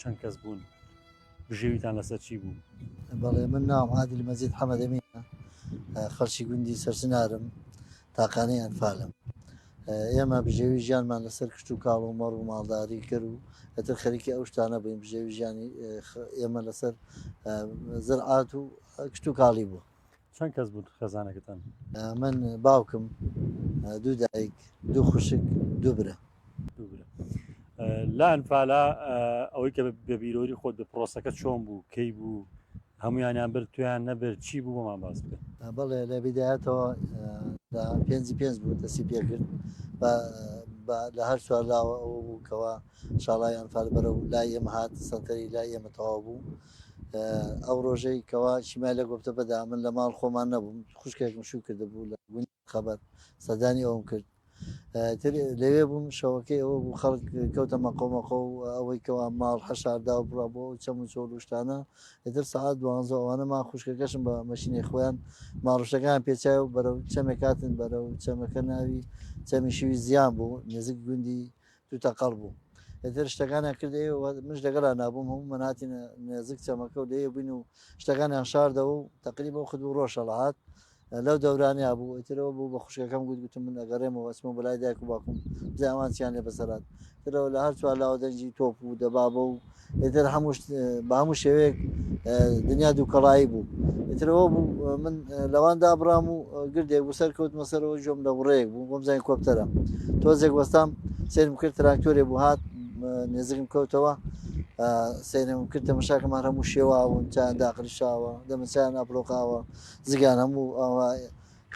چەند کەس بوون؟ بژێویتان لەسەر چی بوو؟ بەڵێ من ناوم عادل مەجید حەمەدەمینە، خەڵکی گوندی سەرچنارم، تاقانەی ئەنفالم. ئێمە بژێوی ژیانمان لەسەر کشت و کاڵ و مەڕ و ماڵداری کرد و ئەتر خەریکی ئەو شتانە بووین. بژێوی ژیانی ئێمە لەسەر زرعات و کشت و کاڵی بوو. چەند کەس بوون خێزانەکەتان؟ من باوکم، دوو دایک، دوو خوشک، دوو برا. دوو برا. لە ئەنفالا ئەوەی کە بە بیرۆری خۆت بە پرۆسەکە چۆن بوو، کەی بوو، هەمویانیان برد، تویان نەبرد، چی بوو بۆمان باس بکە؟ بەڵێ لە بیدایەتەوە لە پێنجی پێنج بوو دەستی پێکرد بە لە هەر چوار لاوە ئەوە بوو کەوا شاڵای ئەنفال بەرەو لای ئێمە هات، سەنتەری لای ئێمە تەواو بوو. ئەو ڕۆژەی کەوا شیمای لە گۆپتەپەدا من لە ماڵ خۆمان نەبووم، خوشکێکم شوو کردبوو لە گوند خەبەر، سەردانی ئەوم کرد. تر لەوێ بووم. شەوەکەی ئەوە بوو خەڵک کەوتە مەقۆ مەقۆ و ئەوەی کەوا ماڵ حەشاردا و بڕا بۆ ئەو چەم و چۆڵ و شتانە. ئیتر سەعات دوانزە ئەوانە ما خوشکەکەشم بە مەشینەی خۆیان ماڵ و شتەکان پێچای و بەرەو چەمێک هاتن، بەرەو چەمەکە ناوی چەمی شوی زیان بوو، نزیک گوندی توتەقەڵ بوو. ئیتر شتەکانیان کرد ئێوە منش لەگەڵا نابووم، هەموو من هاتینە نزیک چەمەکە و لێ بووین و شتەکانیان شاردەوە و تقریبا خود بوو ڕۆژ هەڵهات لەو دەورانیا بوو. ئیترەوە بوو بە خوشکەکەم گوت، گوتم من ئەگەڕێمەوە ئەچمەوە بەلای دایک و باوکم بزانم ئەوان چیان لێ بەسەرات. ئیترەوە لە هەر چوار لاوە دەنگی تۆپ و دەبابە و ئیتر هەموو بە هەموو شێوەیەک دنیا دووکەڵایی بوو. ئیترەوە بوو من لەوان دابڕام و گردێک بوو سەر کەوتمە سەرەوە، گوێم لە وڕەیەک بوو، بۆم زانی کۆپتەرە. تۆزێک وەستام سەیرم کرد تراکتۆرێ بوو هات نێزیکم کەوتەوە، سەیرم کرد تەمەشاکەم هەر هەموو شێواون، چایان داقریشاوە، دەمەچایان ئاپڵۆقاوە، زگیان هەموو ئەوە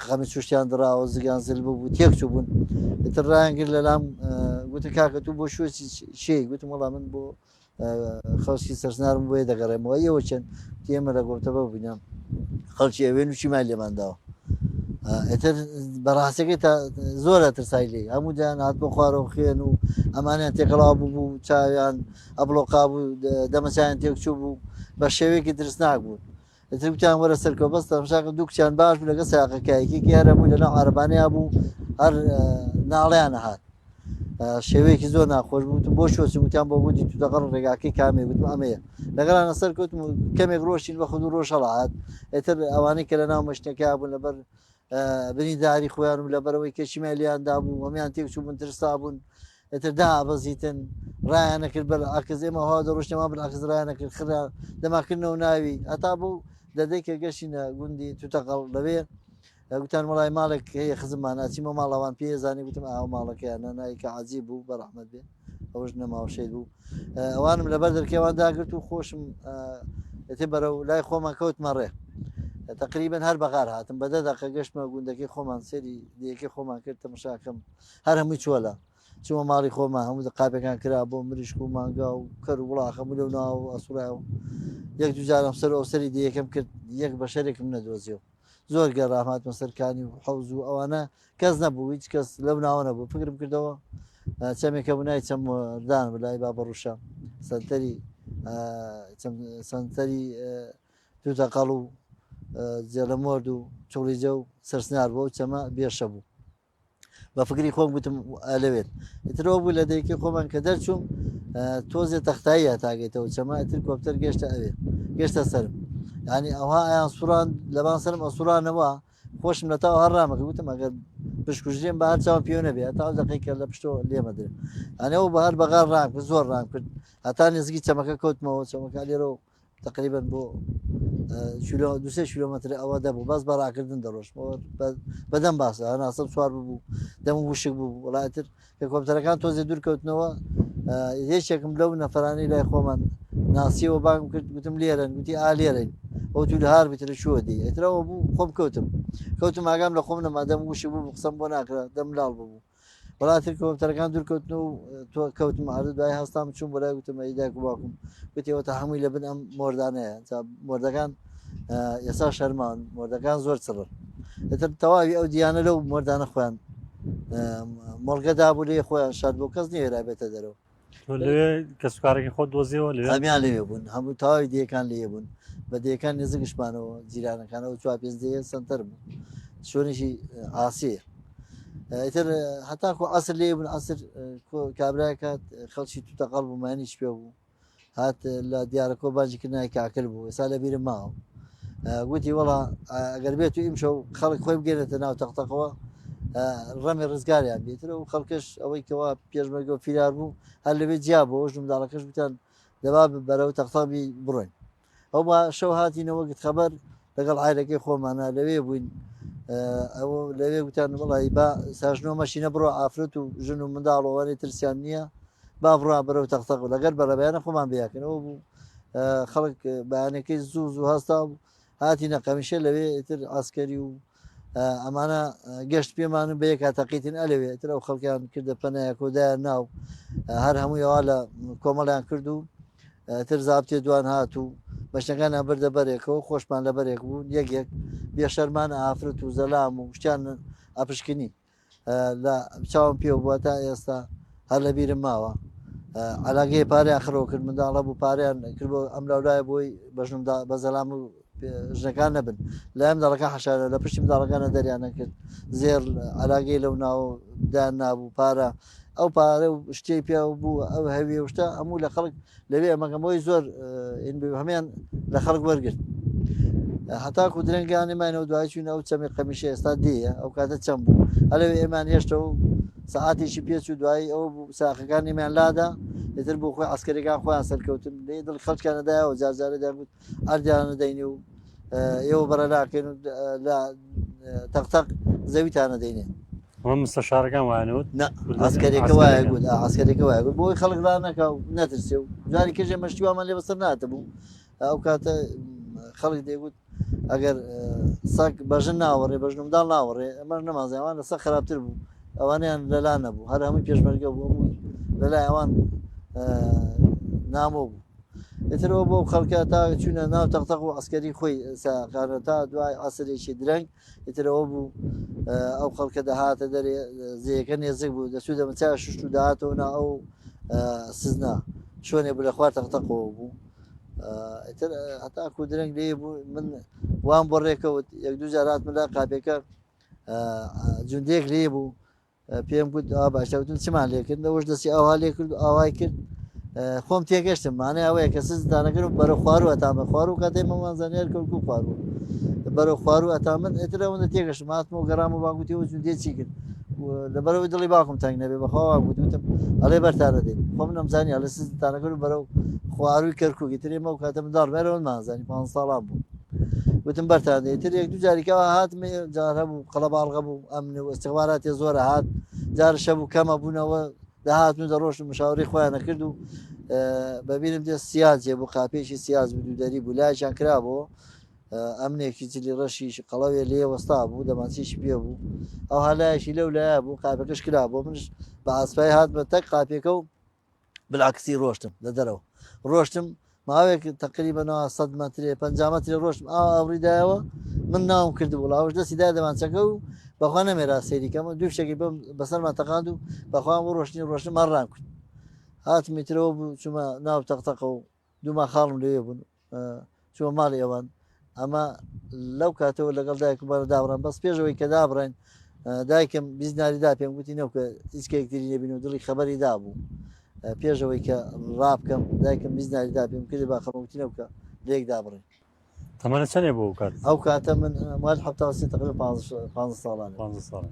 خەمی چوشتیان دڕاوە، زگیان زل بوو، تێک چوو بوون. ئیتر ڕایان گرت لەلام، گوتن کاکە تو بۆ شوێ چی؟ گوتم وەڵا من بۆ خەڵکی سەرسنارم بۆیە دەگەڕێمەوە. ئێوە چەند؟ ئێمە لە گۆپتەپە بووینە، خەڵکی ئەوێن و چیمان لێمان داوە. ئیتر بەڕاستەکەی تا زۆرە ترسای لێ، هەموو دایان هات بۆ خوارەوە، خوێن و ئەمانیان تێکەڵاو بوو بوو، چاویان ئەبڵۆقا بوو، دەمەچیان تێکچوو بوو، بە شێوەیەکی ترسناک بوو. ئیتر گوتیان وەرە سەرکەوە. بەس تەماشاکەم دوو کچیان باش بوو لەگەڵ سیاقەکە، یەکێکی هەر هەمووی لەناو عارەبانەیا بوو، هەر ناڵەیان هات، شێوەیەکی زۆر ناخۆش بوو. وتم بۆ شۆچم؟ وتیان بۆ گوندی توتەقەڵ، ڕێگاکەی کامێ؟ گوتم ئەمەیە. لەگەڵیان سەر کەوتم و کەمێک ڕۆشتین، بە خود و ڕۆژ هەڵهات. ئیتر ئەوانەی کە لەناو مەشتەکە بوون لەبەر برینداری خۆیان و لەبەرەوەی کە شیمای لێیان دابوو هەموویان تێک چوو بوون، ترسا بوون، ئیتر دابەزیتن ڕایانە کرد بەر عکس ئێمە هەوا دەڕۆشتەوە بەر عکس ڕایانە کرد، خرا دەماکردنەوە ناوی هەتا بوو دەدەی کە گەشتینە گوندی توتەقەڵ. لەوێ گوتان وڵای ماڵێک هەیە خزممان، ئەچیمە ماڵەوان پێ زانی. گوتم ئاو ماڵەکەیان نایی کە عجیب بوو، بەڕەحمەت بێ ئەوش نەماوە، شەید بوو. ئەوانم لەبەر دەرکەوان داگرت و خۆشم ئێتێ بەرەو لای خۆمان کەوتمە ڕێ. تقریبا هەر بەغار هاتم، بە دە دەقە گەشتمە گوندەکەی خۆمان، سێری دیەکەی خۆمان کرد، تەمەشاکەم هەر هەمووی چۆلە. چوومە ماڵی خۆمان، هەموو قاپەکان کرا بۆ مریشک و مانگا و کەر و وڵاخ، هەموو لەو ناو ئەسوڕای و یەک دوو جارم سەر ئەو سەری دیەکەم کرد، یەک بەشەرێکم نەدۆزیەوە. زۆر گەڕام، هاتمە سەر کانی و حەوز و ئەوانە، کەس نەبوو، هیچ کەس لەو ناوە نەبوو. فکرم کردەوە چەمێکە بوو نای چەم مردان بوو لای بابە ڕوشە، سەنتەری سەنتەری توتەقەڵ و جێلەمۆرد و چوڵیجە و سەرسنار بوو، ئەو چەمە بێشە بوو. بە فکری خۆم گوتم لەوێت. ئیترەوە بوو لە دەیکی خۆمان کە دەرچووم تۆزێ تەختاییە تاگەیتەوە چەمە، ئیتر کۆپتەر گەشتە ئەوێ، گەشتە سەرم، ینی ئەوها ئەیان سوڕان لەبان سەرم ئەسوڕانەوە، خۆشم لە تاو هەر ڕامەکە. گوتم ئەگەر بشکوژرێم بە هەر چاوم پێوە نەبێ هەتا ئەو دەقەی کە لە پشتەوە لێمەدرێ. ئەنێ بە هەر بەغار ڕام کرد، زۆر ڕام کرد هەتا نزیکی چەمەکە کەوتمەوە. چەمەکە لێرەوە تقریبا بۆ دوسێ کیلۆمەتر ئەوە دەبوو، بەس بە ڕاکردن دەڕۆشت بەدەم باسە هەناسەم سوار ببوو، دەم وشک بوو. وڵاتر کە کۆمپیوتەرەکان تۆزێ دوور کەوتنەوە، یەکێکم لەو نەفرانی لای خۆمان ناسیەوە، بانگم کرد، گوتم لێرەن؟ گوتی ئا لێرەین. ئەو تو لە هار بیتر چووە دی. ئیترەوە بوو خۆم کەوتم کەوتم، ئاگام لە خۆم نەما، دەم وشک بوو، قسەم بۆ ناکرا، دەم لاڵ ببوو. وڵاتر کۆمپیوتەرەکان دوور کەوتن و تۆ کەوتم ئارد. دوای هەستام چوون بۆ لای، گوتم ئەی دایک و باوکم؟ گوتیەوە تا هەمووی لە بن ئەم مۆردانەیە. مۆردەکان ئێستا شەرمان، مۆردەکان زۆر چڕن. ئیتر تەواوی ئەو دیانە لەو مۆردانە خۆیان مۆڵگە دابوو، لێ خۆیان شاد بۆ کەس نێرا بێتە دەرەوە. لەوێ کەسوکارەکەی خۆت دۆزیەوە لەوێ؟ هەمیان لەوێ بوون، هەموو تەواوی دێکان لێ بوون، بە دێکان نزیکشمانەوە جیرانەکانەوە چوار پێنج دێ سەنتەر بوو، شوێنێکی عاسیە. ئیتر هەتاکو عەسر لێ بوون. عەسر کابرایەکات خەڵکی توتەقەڵ بوو، مانیش پێ بوو. هات لە دیارەکۆ بانگی کرد ناوی کاکل بوو ئێستا لە بیرم ماوە گوتی وەڵا ئەگەر بێت و ئیمشەو خەڵک خۆی بگەێنێتە ناو تەقتەقەوە ڕەمی ڕزگاریان بێترە و خەڵکش ئەوەی کەوا پێشمەرگە و فیرار بوو هەر لەوێ جیا بۆ ژن منداڵەکەش بتان دەبا بەرەو تەختەبی بڕۆین ئەو با شەو هاتینەوە گت خەبەر لەگەڵ عایلەکەی خۆمانە لەوێ بووین ئەوە لەوێ گوتیان وڵی با ساژنۆ مەشینە بڕۆ ئافرەت و ژن و منداڵ ئەوانەی ترسیان نییە با بڕا بەرەو تەختەق لەگەر بەرەبیانە خۆمان بیاکەنەوە بوو خەڵک بەیانەکەی زوو زوو هەستا و هاتینە قەمیشە لەوێ ئیتر عسکەری و ئەمانە گەشت پێمان و بەیەکا تەقیتن ئەلەوێ تر ئەو خەڵکیان کردە پەنایەک و دایان ناو هەر هەمووی ئەوە لە کۆمەڵیان کرد و تر زابتێ دوان هات و بەشەکانیان بردە بەرێکەوە خۆشمان لە بەرێک بوو یەک یەک بێشەرمان ئافرەت و زەلام و شتیان ئەپشکنی لە چاوم پێوە بووە تا ئێستا هەر لە بیرم ماوە علاگەی پاریان خڕەوە کرد منداڵە بوو پاریان کرد بۆ ئەم لاولایە بۆی بەژنمدا بە زەلام و ژنەکان نەبن لای منداڵەکان حەشارە لە پشتی منداڵەکانە دەریان نەکرد زێر علاگەی لەو ناو دایان نابوو پارە ئەو پارە و شتەی پێ بوو ئەو هەویە و شتە هەموو لە خەڵک لەوێ ئەمەکەمەوەی زۆر هەمان لە خەڵک وەرگرت هەتاکو درەنگانی ماینەوە دوای چوین ئەو چەمی قەمیشە ئێستا دێیە ئەو کاتە چەم بوو ئەلەوێ ئێمان هێشتەوە سەعاتێکی پێچ و دوایی ئەو بوو ساقەکانیمان لادا ئیتر بۆ خۆی عسکەرەکان خۆیان سەرکەوتن لێ دڵ خەڵکیانەدایەوە جارجارە دەگوت ئەردیان دەینی و ئێوە بەرەلاکەین و لە تەقتەق زەویتانە دەینێ. ئەمە مستەشارەکان وایان وت؟ نا عەسکەرێکە وایە گوت عەسکەرێکە وایە گوت بۆی خەڵک ڕا نەکا و نەترسێ و جاری کەژێ مەشتی وامان لێ بەسەر ناتبوو ئەو کاتە خەڵک دەیگوت ئەگەر سەگ بەژن ناوەڕێ بەژن منداڵ ناوەڕێ ئەمە نەمازی ئەوان لەسەر خراپتر بوو ئەوانیان لەلا نەبوو هەر هەمووی پێشمەرگە بوو هەمووی لەلای ئەوان نامۆ بوو ئیتر ئەوە بۆ خەڵکە تا چوونە ناو تەقتەق و عسکەری خۆی ساقانە تا دوای عسرێکی درەنگ ئیتر ئەوە بوو ئەو خەڵکە دەهاتە دەرێ زەیەکە نێزک بوو دەچوو دەمەچا شوشت و داهاتەوە نا ئەو سزنا شوێنێ بوو لە خوار تەقتەقەوە بوو ئیتر هەتاکو درەنگ لێ بوو من وام بۆ ڕێکەوت یەک دوو جار هاتمە لای قاپێکە جوندێک لێ بوو پێم گوت ئا باشە وتم چمان لێ کرد ئەوش دەستی ئاوا لێ کرد و ئاوای کرد خۆم تێگەشتم مانای ئەوەیە کە سز دانەگر و بەرە خواروە تامە خوارو کاتێ مەمان زانیار کەوتو خواروە بەرە خواروە تا من ئێتر ئەوەندە تێگەشتم هاتمەوە گەڕام و باگوتی ئەو جوندێ چی کرد لەبەرەوەی دڵی باوکم تەنگ نەبێ بەخوا وا گوت وتم ئەڵێ بەرتانە دێن خۆم نەمزانی ئەڵێ سز دانەگر و بەرەو خواروی کەرکوکی ترێ مەو کاتە منداڵ بەرەوە مازانی 15 ساڵان بوو وتم بەرتان دێ تر یەک دوو جاریکەوە هاتم جار هەبوو قەڵەباڵغە بوو ئەمن و ئیستیخباراتێ زۆرە هات جارشە بوو کەمە بوونەوە دەهاتن و دەڕۆشتن مشاوری خۆیانە کرد و بەبیرم دێ سیاجێ بوو قاپێکی سیاز بوو دوو دەری بوو لایەکیان کرابوو ئەمنێکی جلی ڕەشیش قەڵەوێ لێ وەستا بوو دەمانچیشی پێ بوو ئەو هەلایەکی لەو لایە بوو قاپەکەش کرا بۆ منش بە ئاسپای هاتمە تەک قاپێکە و بالعکسی ڕۆشتم لە دەرەوە ڕۆشتم ماوەیەک تقریبا 100 مەترێ 50 مەترێ ڕۆشتم ئاوا ئاوڕی دایەوە من ناوم کرد وڵاوش دەستی دا دەمانچەکە و بەخوا نەمێرا سەیری کەم دوو شتێکی بم بەسەرمان تەقاند و بەخوا بۆ ڕۆشتنی ڕۆشتم هەڕان کرد هاتمی ترەوە بوو چوومە ناو تەقتەقە و دووما خاڵم لەوێ بوون چوومە ماڵی ئەوان ئەمە لەو کاتەوە لەگەڵ دایکم بەرە دابڕان بەس پێشەوەی کە دابڕین دایکم بیزناری دا پێم گوتی نەوکە هیچ کەیەکتری نەبین و دڵی خەبەری دابوو پێشەوەی کە ڕابکەم دایکم بیزناری دا پێم کردی با خەمە گوتی نەوکە لێک دابڕین تەمەنە چەندێ بۆ ئەو کات ئەو کاتە من مال 73 تقریبا 15 ساڵان 15 ساڵان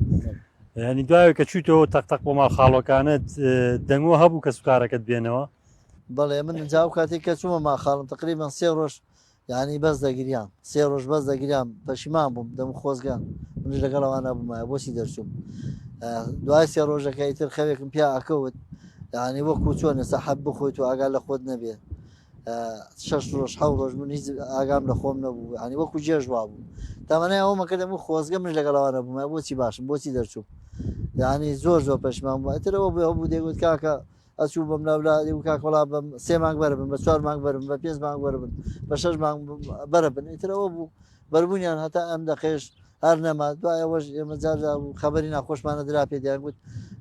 ینی دوایە کە چوویتەوە تەق تەق بۆ ماڵ خاڵۆکانت دەنگۆ هەبوو کە سوکارەکەت بێنەوە بەڵێ من جا ئەو کاتێک کە چوومە ماخاڵم تقریبا سێ ڕۆژ یعنی بەس دەگریام سێ ڕۆژ بەس دەگریام پەشیمان بووم دەم خۆزگە منش لەگەڵ ئەوانە بوومایە بۆچی دەرچووم دوای سێ ڕۆژەکە ئیتر خەوێکم پیا ئەکەوت یعنی وەکو چۆن ئێستا حەب بخۆیت و ئاگا لە خۆت نەبێ شەش ڕۆژ حەو ڕۆژ من هیچ ئاگام لە خۆم نەبوو ینی وەکو جێژ وا بوو تەمەنای ئەومە کردم و خۆزگە منش لەگەڵ ئەوانە بوومایە بۆچی باشم بۆچی دەرچووم یعنی زۆر زۆر پەشیمان بووم ئیتر ئەوە بوو ئەو بوو دەیگوت کاکە ئەچوو بەم لاولا دەیگوت کاکە وەڵا بەم سێ مانگ بەرە بن بە چوار مانگ بەرە بن بە پێنج مانگ بەرە بن بە شەش مانگ بەرە بن ئیتر ئەوە بوو بەربوونیان هەتا ئەم دەقێش هەر نەما دوای ئەوەش ئێمە جار جار بوو خەبەری ناخۆشمانە درا پێ دەیان گوت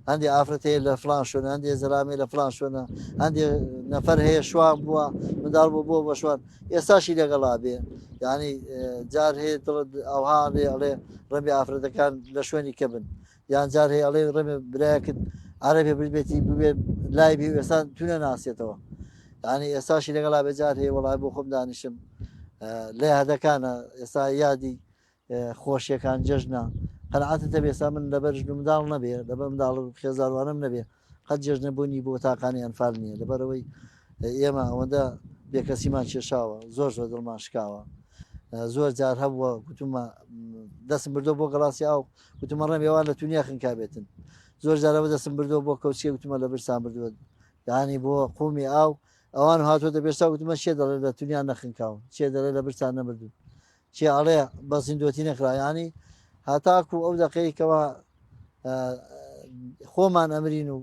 هەندێ ئافرەت هەیە لە فلان شوێنە هەندێ زەلامێ لە فلان شوێنە هەندێ نەفەر هەیە شوان بووە منداڵ بوو بۆ بە شوان ئێستاشی لەگەڵا بێ یعنی جار هەیە دڵت ئەوها لێ ئەڵێ ڕەنگە ئافرەتەکان لە شوێنی کە بن یان جار هەیە ئەڵێ ڕەنگە برایەکت عەرەبێ بردبێتی ببێ لای بێ ئێستا تو نەناسێتەوە. یانی ئێستاشی لەگەڵا بێ جار هەیە وەڵای بۆ خۆم دانیشم لە یادەکانە ئێستا یادی خۆشیەکان جەژنە قەناعەتت هەبێ ئێستا من لەبەر ژن و منداڵ نەبێ لەبەر منداڵ و خێزانوانم نەبێ قەت جەژنە بوونی بۆ تاقانی ئەنفال نییە لەبەرەوەی ئێمە ئەوەندە بێکەسیمان کێشاوە زۆر زۆر دڵمان شکاوە زۆر جار هەبووە گوتومە دەستم بردۆ بۆ گەڵاسی ئاو گوتمە ڕێم ئێوان لە تونیا خنکابێتن زۆر جارەوە دەستم بردووە بۆ کەوچکێ گوتمە لە برسان بردووە یانی بۆ قومی ئاو ئەوان هاتووەتە پێشتا گوتمە چێ دەڵێ لە تونیا نەخنکاون چێ دەڵێ لە برسان نەمردوون چێ ئەڵێ بە زیندۆتی نەکرا ینی هەتاکو ئەو دەقەی کەوا خۆمان ئەمرین و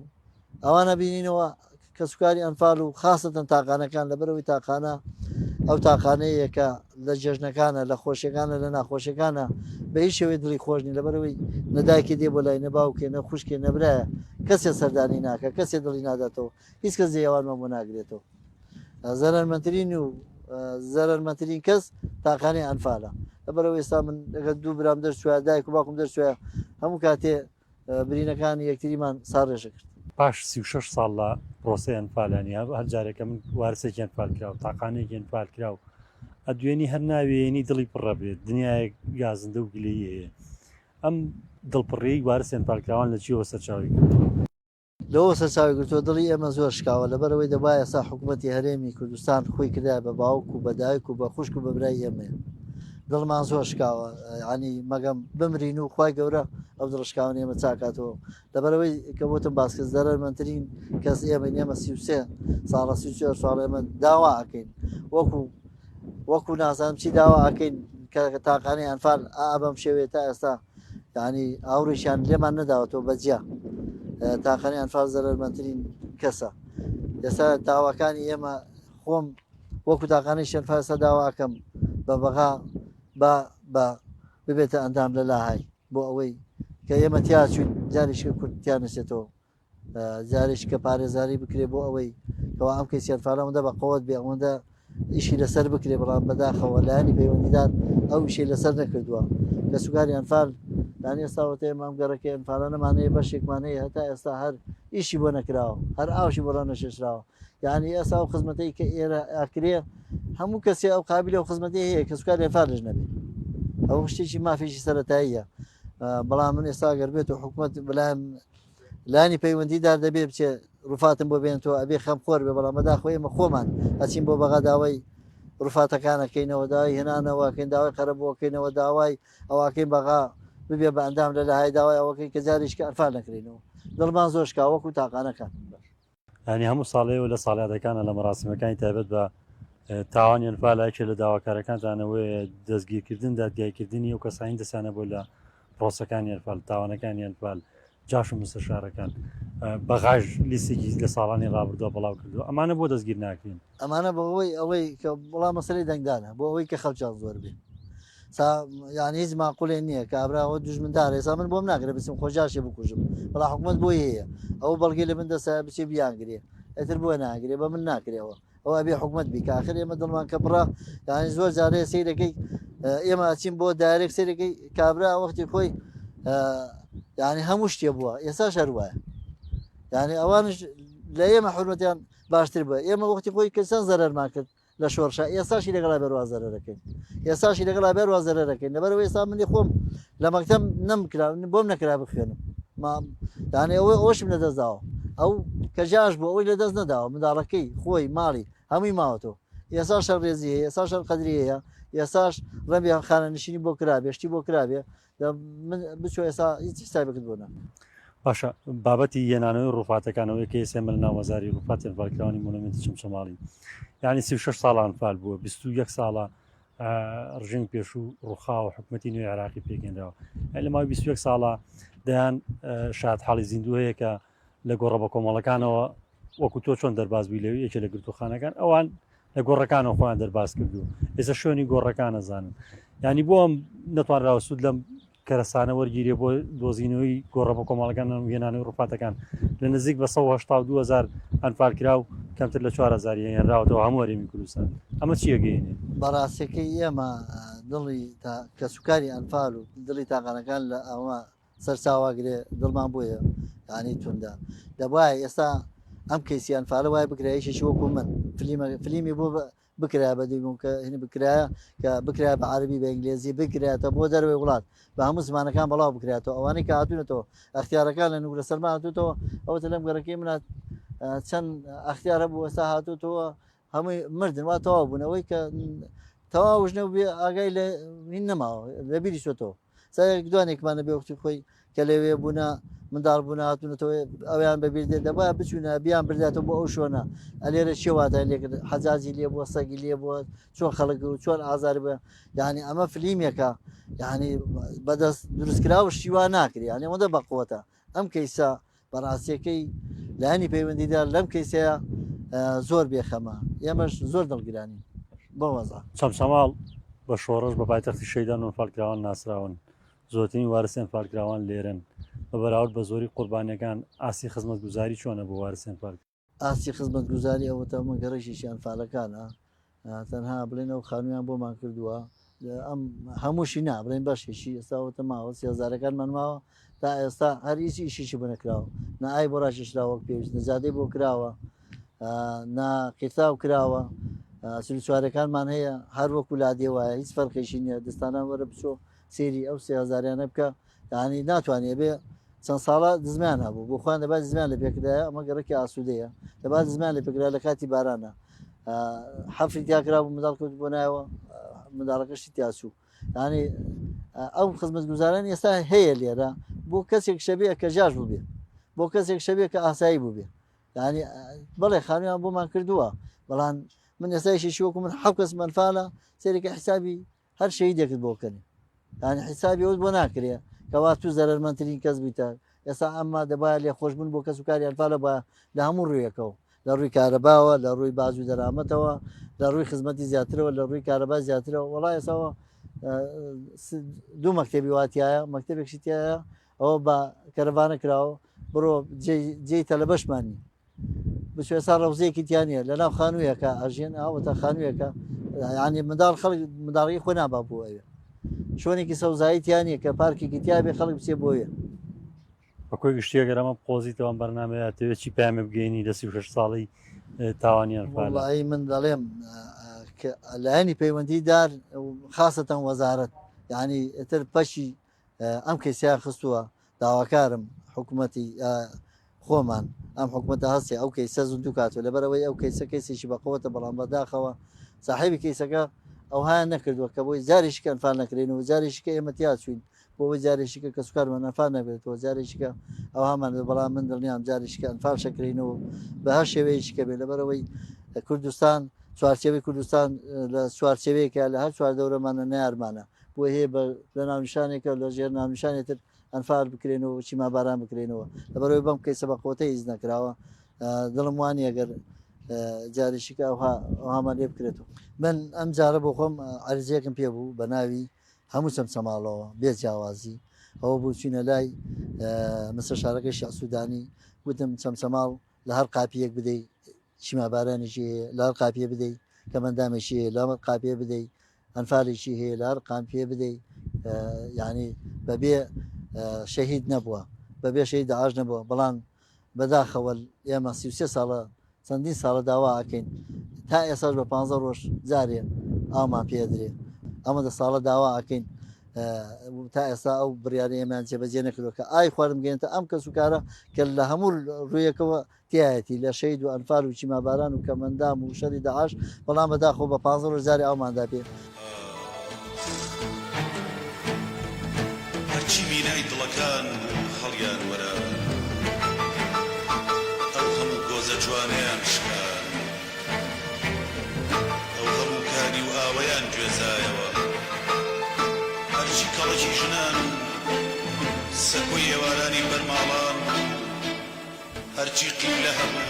ئەوانە بینینەوە کەسوکاری ئەنفال و خاستەن تاقانەکان لەبەرەوەی تاقانە ئەو تاقانەیە کە لە جێژنەکانە لە خۆشیەکانە لە ناخۆشیەکانە بە هیچ شێوەی دڵی خۆش نی لەبەرەوەی نە دایکی دێ بۆ لای نە باوکێ نە خوشکێ نە برایە کەسێ سەردانی ناکە کەسێ دڵی ناداتەوە هیچ کەس جێی ئەوانمان بۆ ناگرێتەوە زەرەرمەندترین و زەرەرمەندترین کەس تاقانەی ئەنفالە لەبەرەوە ئێستا من لەگەر دوو برام دەرچوە دایک و باوکم دەرچوە هەموو کاتێ برینەکانی یەکتریمان ساڕێژە کرد. پاش 36 ساڵ لە پرۆسەی ئەنفال یانی هەر جارێکە من وارسێکی ئەنفال کراو تاقانێکی ئەنفال کراو ئەدوێنی هەر ناوێنی دڵی پڕە بێت دنیایەک گازندە و گلەیی هەیە ئەم دڵپڕیی وارسی ئەنفالکراوان لە چیەوە سەرچاوەی گرتووە؟ لەوەوە سەرچاوەی گرتووە دڵی ئێمە زۆر شکاوە لەبەرئەوەی دەبوایە ئێستا حکوومەتی هەرێمی کوردستان خۆی کردایە بە باوک و بە دایک و بە خوشک و بە برای ئێمەیە دڵمان زۆر شکاوە ینی مەگەم بمرین و خوای گەورە ئەو دڵشکاوە ئێمە چاکاتەوە لەبەرەوەی کە بۆتم باس کرد زەرەرمەندترین کەس ئێمە ئێمە 33 ساڵە 34 ساڵ ئێمە داوا ئەکەین وەکو وەکو نازانم چی داوا ئەکەین کە تاقانەی ئەنفال ئا بەم شێوەیە تا ئێستا یعنی ئاوڕێکیان لێمان نەداوەتەوە بەجیا تاقانەی ئەنفال زەرەرمەندترین کەسە ئێستا داواکانی ئێمە خۆم وەکو تاقانەی شەنفال ئێستا داوا ئەکەم بە بەغا با بە ببێتە ئەندام لە لاهای بۆ ئەوەی کە ئێمە تیا چوین جارێکی کورد تیا نەچێتەوە جارێکی کە پارێزاری بکرێ بۆ ئەوەی کەوا ئەم کەیسی ئەنفالە ئەوەندە بە قوت بێ ئەوەندە ئیشی لەسەر بکرێ بەڵام بەداخەوە لایەنی پەیوەندیدار ئەو ئیشی لەسەر نەکردووە کەسوکاری ئەنفال یان ئێستا وتە ئێمە ئەم گەڕەکەی ئەنفالانەمان هەیە بەشێکمان هەیە هەتا ئێستا هەر ئیشی بۆ نەکراوە هەر ئاوشی بۆ ڕانەشێشراوە یعنی ئێستا ئەو خزمەتەی کە ئێرە ئەکرێ هەموو کەسێ ئەو قابلی ئەو خزمەتی هەیە کەسوکاری ئەنفالش نەبێ ئەو شتێکی مافێکی سەتاییە بەڵام من ئێستا گەر بێت و حکوومەت بەلام لانی پەیوەندی دار دەبێ بچێ ڕوفاتم بۆ بێنتەوە ئەبێ خەم خۆر بێ بەڵام بەداخەوە ئێمە خۆمان ئەچین بۆ بەغا داوای ڕوفاتەکانەکەینەوە داوای هێنانەوەکەین داوای قەرەبووەکەینەوە داوای ئەوەکەین بەغا ببێ بە ئەندام لە لەهای داوای ئەوەکەین کە جاریش کە ئەنفال نەکرێنەوە دڵمان زۆر شکا وەکو تاقانەکان. یانی هەموو ساڵێ و لە ساڵیادەکانە لە مەراسیمەکانی تایبەت بە تاوانی ئەنفال یەکێ لە داواکارەکانتانەوەیە دەستگیرکردن دادگایکردنی ئەو کەسانی دەستیانە بۆ لە پرۆسەکانی ئەنفال تاوانەکانی ئەنفال جاش و مستەشارەکان بەغاش لیستێکی لە ساڵانی ڕابردووە بڵاو کردو ئەمانە بۆ دەستگیر ناکرێن؟ ئەمانە بۆ ئەوەی ئەوەی کە وڵا مەسەلەی دەنگدانە بۆ ئەوەی کە خەڵکیان زۆر بێ سا یان هیچ ماقولێ نییە کابرا ئەوە دوژمندارە ئێستا من بۆم ناکرێ بچم خۆجاشێ بکوژم بەڵام حکومەت بۆی هەیە ئەو بەڵگەی لە من دەسە بچێ بیانگرێ ئیتر بۆ ناگرێ بە من ناکرێەوە ئەو ئەبێ حکومەت بی کە ئاخر ئێمە دڵمان کە پڕە یانی زۆر جارەیە سەیرەکەی ئێمە ئەچین بۆ دایرێک سەیرەکەی کابرا وەختی خۆی یانی هەموو شتێ بووە ئێستا شەر وایە یانی ئەوانش لە ئێمە حرمەتیان باشتر بووە ئێمە وەختی خۆی کە چەند زەرەرمان کرد لە شۆڕشە ئێستاشی لەگەڵا بەروا زەرەرەکەین ئێستاشی لەگەڵا بەروا زەرەرەکەین لەبەرەوە ئێستا منی خۆم لە مەکتەب نەمکرا بۆم نەکرا بخوێنم یانێ ئەوە ئەوشم لەدەست داوە ئەو کە جاش بوو ئەوەی لەدەست نەداوە منداڵەکەی خۆی ماڵی هەمووی ماوەتەوە ئێستا شەر ڕێزی هەیە ئێستا شەر قەدری هەیە ئێستاش ڕەنگە خانە نشینی بۆ کرابێ شتی بۆ کرابێ من بچۆ ئێستا هیچ حسابێکت بۆ ناکەم. باشە بابەتی هێنانەوەی ڕوفاتەکانەوەی کە ئێستا ئێمە لە ناو مەزاری ڕوفاتی ئەنفالکراوانی مۆنۆمێنتی چەمچەماڵین یعنی 36 ساڵە ئەنفال بووە 21 ساڵە ڕژێمی پێشوو ڕوخاوە حکوومەتی نوێی عێراقی پێکهێنراوە لە ماوەی 21 ساڵە دەیان شاد حاڵی زیندوو هەیە کە لە گۆڕە بە کۆمەڵەکانەوە وەکو تۆ چۆن دەرباز بووی لەوی یەکێ لە گرتوخانەکان ئەوان لە گۆڕەکانەوە خۆیان دەرباز کردو ئێستا شوێنی گۆڕەکان ئەزانن یعنی بۆ ئەم نەتوانراوە سوود لەم کەرەسانە وەرگیرێ بۆ دۆزینەوەی گۆڕە بە کۆمەڵەکان و هێنانەوەی ڕوفاتەکان لە نزیک بە 1970 هزار ئەنفال کراو کەمتر لە 4 هزاری هێنراوەتەوە هەموو هەرێمی کوردستان ئەمە چییە گەینێ؟ بەڕاستەکەی ئێمە دڵی تا کەسوکاری ئەنفال و دڵی تاقانەکان لە ئەوە سەرچاوە گرێ دڵمان بۆیە یانی توندە دەبوایە ئێستا ئەم کەیسی ئەنفالە وای بکرا یەکێکی وەکو من فلیمە فلیمی بۆ بکرایە بە دووی کە هینی بکرایە کە بکرایە بە عەرەبی بە ئینگلێزی بکرایەتەوە بۆ دەرەوەی وڵات بە هەموو زمانەکان بەڵاو بکرێتەوە ئەوانەی کە هاتوونەتەوە ئەختیارەکان لە نوگرە سەرما هاتووتەوە ئەوەتە لەم گەڕەکەی منە چەند ئەختیار هەبوو ئێستا هاتووتەوە هەمووی مردن وا تەواو بوون ئەوەی کە تەواو ژنە بێ ئاگای لە هین نەماوە لە بیری چۆتەوە سایەک دوانێکمانە بێ وەختی خۆی کە لەوێ بوونە منداڵ بوون هاتوونەتەوە ئەویان بەبیر دێت دەبا بچوونە بیان برداتەوە بۆ ئەو شوێنە ئەلێرە چێ واتای لێکرد حەجاجی لێ بووە سەگی لێ بووە چۆن خەڵک و چۆن ئازار بووە یعنی ئەمە فلیمێکە یعنی بەدەست دروستکراوە شیوا ناکرێ یعنی ئەوەندە بەقوەتە ئەم کەیسە بەڕاستیەکەی لایەنی پەیوەندیدار لەم کەیسەیە زۆر بێخەمە ئێمەش زۆر دڵگرانین بۆ وەزع. چەمچەماڵ بە شۆڕش بە پایتەختی شەیدان و ئەنفالکراوان ناسراون، زۆرترین وارسی ئەنفالکراوان لێرەن، بە بەراورد بە زۆری قوربانیەکان ئاستی خزمەتگوزاری چۆنە بۆ وارسی ئەنفالکراوان؟ ئاستی خزمەتگوزاری ئەوەتا ئەمە گەڕەکێکی ئەنفالەکانە تەنها بڵێن ئەو خانوویان بۆمان کردووە ئەم هەمووشی نا بڵێن بەشێکی ئێستا ئەوەتە ماوە سێزارەکانمان ماوە تا ئێستا هەر هیچ ئیشیشی بۆ نەکراوە نە ئای بۆ ڕاکێشراوە وەک پێویست نە جادەی بۆ کراوە نا قیرتاو کراوە سلوچوارەکانمان هەیە هەر وەکو لادێ وایە هیچ فەرقێکی نییە دەستانان وەرە بچۆ سێری ئەو سێ هەزاریانە بکە یعنی ناتوانێ بێ چەند ساڵە دزمیان هەبوو بۆ خۆیان دەبا دزمیان لە پێکرایە ئەمە گەڕەکی ئاسوودەیە دەبا دزمیان لە پێکرا لە کاتی بارانە حەفری تیا کرا بوو منداڵ کەوت بۆ نایەوە منداڵەکەشی تیاچوو ینی ئەو خزمەتگوزاران ئێستا هەیە لێرە بۆ کەسێک شەبێ کە ژاژ بووبێ بۆ کەسێک شەبێ کە ئاسایی بووبێ ینی بەڵێ خانویان بۆمان کردووە بەڵام من ئێستایشی وەکو من حەو کەس مەنفالە سێرێکە حسابی هەر شەهیدێکت بۆ بکەنێ یانی حیسابی ئەوت بۆ ناکرێ کەوا تو زەرەرمەندترین کەس بیتە ئێستا ئەمما دەبایە لێخۆشبوون بۆ کەس و کاری ئەنفالە بە لە هەموو ڕوویەکەوە لە ڕووی کارەباوە لە ڕووی باج و دەرامەتەوە لە ڕووی خزمەتی زیاترەوە لە ڕووی کارەبا زیاترەوە وەڵا ئێساوە دوو مەکتەبی واتایە مەکتەبێکشی تایە ئەوە بە کەرەڤانە کراوە بڕۆ جێی تەلەبەشمان نیە بچۆ ئێستا ڕەوزەیەکی تیا نییە لە ناو خانوویەکە ئەژێن ئاوەتە خانوویەکە یعنی منداڵ خەڵک منداڵی خۆ نابا بۆ ئەوێ شوێنێکی سەوزایی تیا نییە کە پارکێکی تیا بێ خەڵک بچێ بۆیە بە کۆی گشتی ئەگەر ئەمە بقۆزیتەوە ئەم بەرنامەیە ئەتەوێت چی پەیامێ بگەیەنی لە 36 ساڵی تاوانی ئەنفالە؟ وەڵایی من دەڵێم کە لایەنی پەیوەندیدار خاصەتەن وەزارەت یعنی ئیتر پەشی ئەم کەیسەیان خستووە داواکارم حکوومەتی خۆمان ئەم حکوومەتە هەستێ ئەو کەیسە زیندوو کاتەوە لەبەرەوەی ئەو کەیسە کەیسێکی بەقوەتە بەڵام بەداخەوە ساحێبی کەیسەکە ئەوهایان نەکردووە کە بۆی جارێکی کە ئەنفال نەکرێن و جارێکی کە ئێمە تیا چوین بۆ ئەوەی جارێکی کە کەسوکارمان ئەنفال نەبێتەوە جارێکی کە ئەوهامان بێت بەڵام من دڵنیام جارێکی کە ئەنفال شەکرینەوە بە هەر شێوەیەکی کە بێت لەبەرەوەی کوردستان چوارچێوەی کوردستان لە چوارچێوەیەکە لە هەر چوار دەورەمانە نەیارمانە بۆی هەیە بە لە ناونیشانێکە لە ژێر ناونیشانێ تر ئەنفال بکرێنەوە و چیماباران بکرێنەوە لەبەرەوەی بەم کەیسە بە قوتە هیچ نەکراوە دڵم وانە گەر جارێکی کە ئەوها ئەوهامان لێ بکرێتەوە من ئەم جارە بۆ خۆم عەرزیەکم پێ بوو بە ناوی هەموو چەمچەماڵەوە بێ جیاوازی ئەوە بوو چوینە لای مستەشارەکەی شیع سوودانی گوتم چەمچەماڵ لە هەر قاپیەک بدەی چیمابارانێکی هەیە لە هەر قاپیە بدەی کەمەندامێکی هەیە لە هەر قاپیە بدەی ئەنفالێکی هەیە لە هەر قامپیە بدەی یعنی بەبێ شەهید نەبووە بەبێ شەهید داعش نەبووە بەڵام بەداخەوە ئێمە 33 ساڵە چەندین ساڵە داوا ئەکەین تا ئێساش بە 15 ڕۆژ جارێ ئامان پێدرێ ئەمە دە ساڵە داوا ئەکەین تا ئێستا ئەو بڕیارە ئێمەیان جێبەجێ نەکردووە کە ئای خواردن بگەێنتە ئەم کەس و کارە کە لە هەموو ڕوویەکەوە تیایەتی لە شەهید و ئەنفال و کیماباران و کەمئەندام و شەری داعش، بەڵام بەداخەوە بە پانزە ڕۆژ جارێ ئاومان دا پێ. هەرچی مینای دڵەکان بوو هەڵیان وەران ئەو هەموو گۆزە جوانەیان شکان ئەو هەموو کانی و ئاوەیان گوێزایەوە هەرچی کەڵەکی ژنان و سەکۆی ئێوارانی بەر ماڵان بوو هەرچی قیبلە هەبوو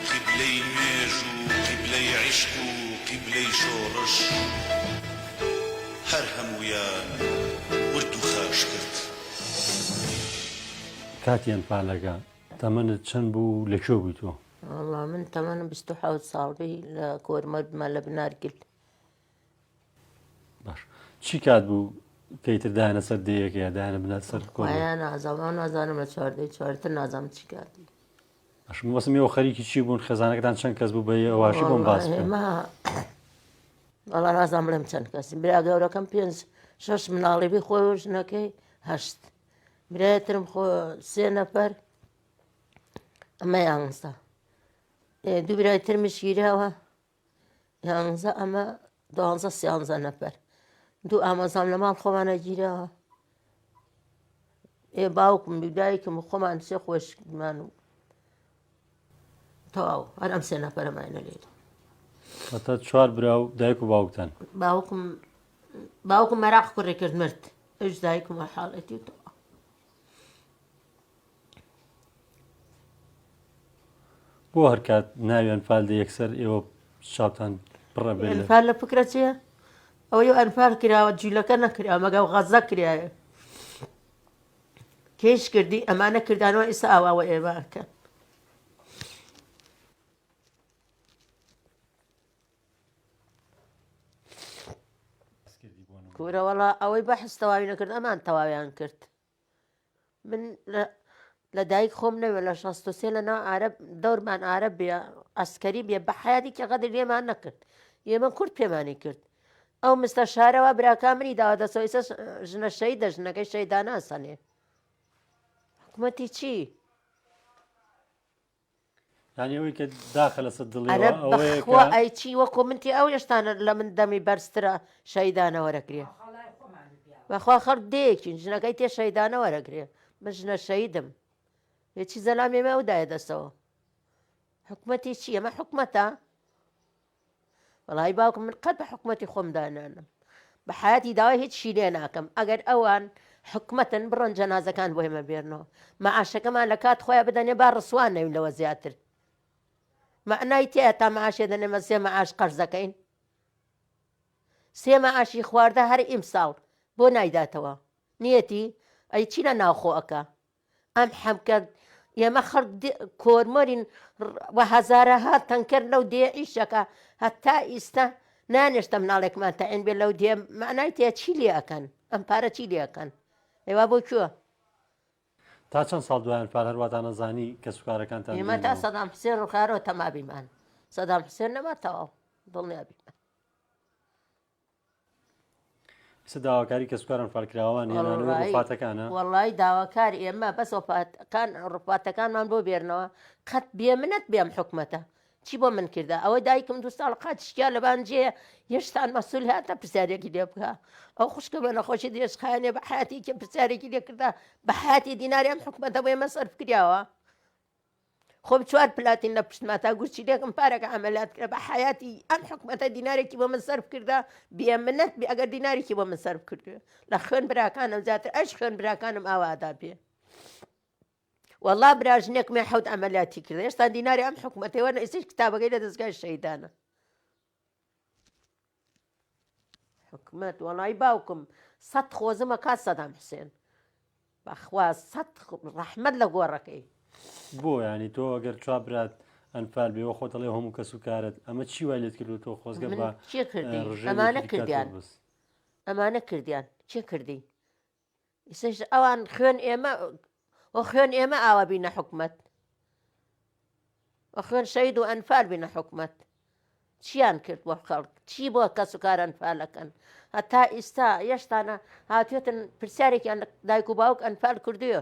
قیبلەی نوێژ و قیبلەی عیشق و قیبلەی شۆڕش هەر هەموویان ورد و خاش کرد. کاتی ئەنفالەکە تەمەنت چەند بوو و لە کوێ بووی تۆ؟ وەڵا من تەمەنم 27 ساڵ بی لە کۆرمەر بمە لە بنارگل. باش چی کات بوو کە ئیتر دایانە سەر دێیەکە یا دایانە بنە سەر کۆرمەر؟ خۆیان نازانم ئەو نازانم لە چواردەی چوارتر نازانم چی کاتی. باشە مەبەستم ئێوە خەریکی چی بوون خێزانەکەتان چەند کەس بوو بە یەواشی بۆم باس بکەن. وەڵا نازانم بڵێم چەند کەسین برا گەورەکەم پێنج شەش مناڵی بی خۆی و ژنەکەی هەشت برای ترم خۆ سێ نەفەر ئەمە یانزە دوو برای ترمیش گیراوە یانزە ئەمە دوانزە سیانزە نەفەر دوو ئامۆزام لە ماڵ خۆمانە گیراوە ئێ باوکم و دایکم و خۆمان سێ خۆشمان و تەواو هەر ئەم سێ نەفەرەمانە لێرە واتە چوار برا و دایک و باوکتان باوکم باوکم مەراق کوڕی کرد مرد ئەوش دایکم و حاڵەتی و تەواو بۆ هەرکات ناوی ئەنفال دێ یەکسەر ئێوە چاوتان پڕە بێ لە ئەنفال لە فکرە چییە؟ ئەوەی ئەنفال کراوە جوولەکە نەکرا مەگە غەزە کرایە کێش کردی ئەمانە کردانەوە ئیسا ئاواوە ئێمە ئەکەن کورە وەڵا ئەوەی بەحس تەواوی نەکرد ئەمان تەواویان کرد من لە دایک خۆم نەوێ لە 63 لە ناو عرب دەورمان عرب بێ ئەسکەری بێ بە حیاتی کە غەدر لێمان نەکرد ئێمە کورد پێمانی کرد ئەو مستە شارەوە براکە منی داوە دەسەوە ئیسە ژنە شەیدە ژنەکەی شەیداناسەنێ حکوومەتی چی؟ یانی ئەوەی کە داخە لەسەر دڵیەوە ئەرە ئەوەیە بەخوا کە ئەی چی وەکو من تێ ئەو هێشتانە لە من دەمی بەرزترە شەیدانە وەرەگرێ بەخوا خەڵک دێیەکین ژنەکەی تێ شەیدانە وەرەگرێ من ژنە شەیدم هێچی زەلام ئێمە ئەو دایە دەستەوە حکومەتی چی ئەمە حکومەتە وەڵی باوکم من قەت بە حکومەتی خۆم دانانم بە حیاتی داوای هیچ شی لێ ناکەم ئەگەر ئەوان حکومەتن بڕۆن جەنازەکان بۆ ئێمە بێرنەوە مەعاشەکەمان لە کات خۆیان بدەنێ با ڕسوان نەوین لەوە زیاتر مەعنای تێیە تا معاشێ دەنێمە سێ معاش قەرزەکەین سێ معاشی خواردە هەر ئیمساڵ بۆ نایداتەوە نیەتی ئەی چی لە ناوخۆ ئەکا ئەم حەمکە ئێمە خەڵک کۆرمۆرین و هەزارەها تەنکەر لەو دێ ئیشەکە هەتا ئیستا نانێشتە مناڵێکمان تەعین بێ لەو دێ مەعنای تێ چی لێ ئەکەن ئەم پارە چی لێ ئەکەن ئێوا بۆ کوێ تا چەند ساڵ دوای ئەنفال هەرواتان ئەزانی کەسوکارەکانتان ئێمە تا سەدام حسێن ڕوخارەوە تەمابیمان سەدام حسێن نەما تەواو دڵنیا بیمان ئێستا داواکاری کەسوکار ئەنفالکراوان هێنانەوەی ڕوفاتەکانە؟ وەڵی داواکار ئێمە بەس وەفاتەکان ڕوفاتەکانمان بۆ بێرنەوە قەت بێ منەت بێم حکومەتە چی بۆ من کردە ئەوە دایکم دو ساڵ قات شکیا لەبان جێ هێشتان مەسول هاتە پرسیارێکی لێ بکە ئەو خوشکە بە نەخۆشی درێژخایەنێ بە حیاتی کە پرسیارێکی لێ کردە بە حیاتی دیناری ئەم حکومەتە بۆ ئێمە سەرف کراوە خۆم چوار پلاتین لە پشتما تا گورچیلێکم پارەکە عەمەلیات کرا بە حەیاتی ئەم حکومەتە دینارێکی بۆ من سەرف کردە بێ منەت بێ ئەگەر دینارێکی بۆ من سەرف کردوێ لە خوێن براکانم زیاتر ئەش خوێن براکانم ئاوادا بێ والله براژنێکم حەوت عەمەلیاتی کرد هێشتا دیناری ئەم حکومەتەی وەرنە ئێستاش کتابەکەی لە دەزگای شەهیدانە حکومەت وەڵی باوکم سەد خۆزمە کات سەدام حوسێن بەخوا سەد ڕەحمەت لە گۆڕەکەی. بۆ یانی تۆ ئەگەر چوار برات ئەنفال بێ وە خۆت ئەڵێ هەموو کەس و کارت ئەمە چی وای لێت کردوە تۆ خۆزگە من بە کێ کردی ڕژێمێکی ئەمانە دیکتاتۆر کردیان بس. ئەمانە کردیان کێ کردی ئیسەش ئەوان خوێن ئێمە و خوێن ئێمە ئاوا بینە حکومەت و خوێن شەید و ئەنفال بینە حکومەت چیان کرد بۆ خەڵک چی بۆ کەس و کار ئەنفالەکەن هەتا ئیستا یەشتانە هاتوێتن پرسیارێکیان لە دایک و باوک ئەنفال کردووە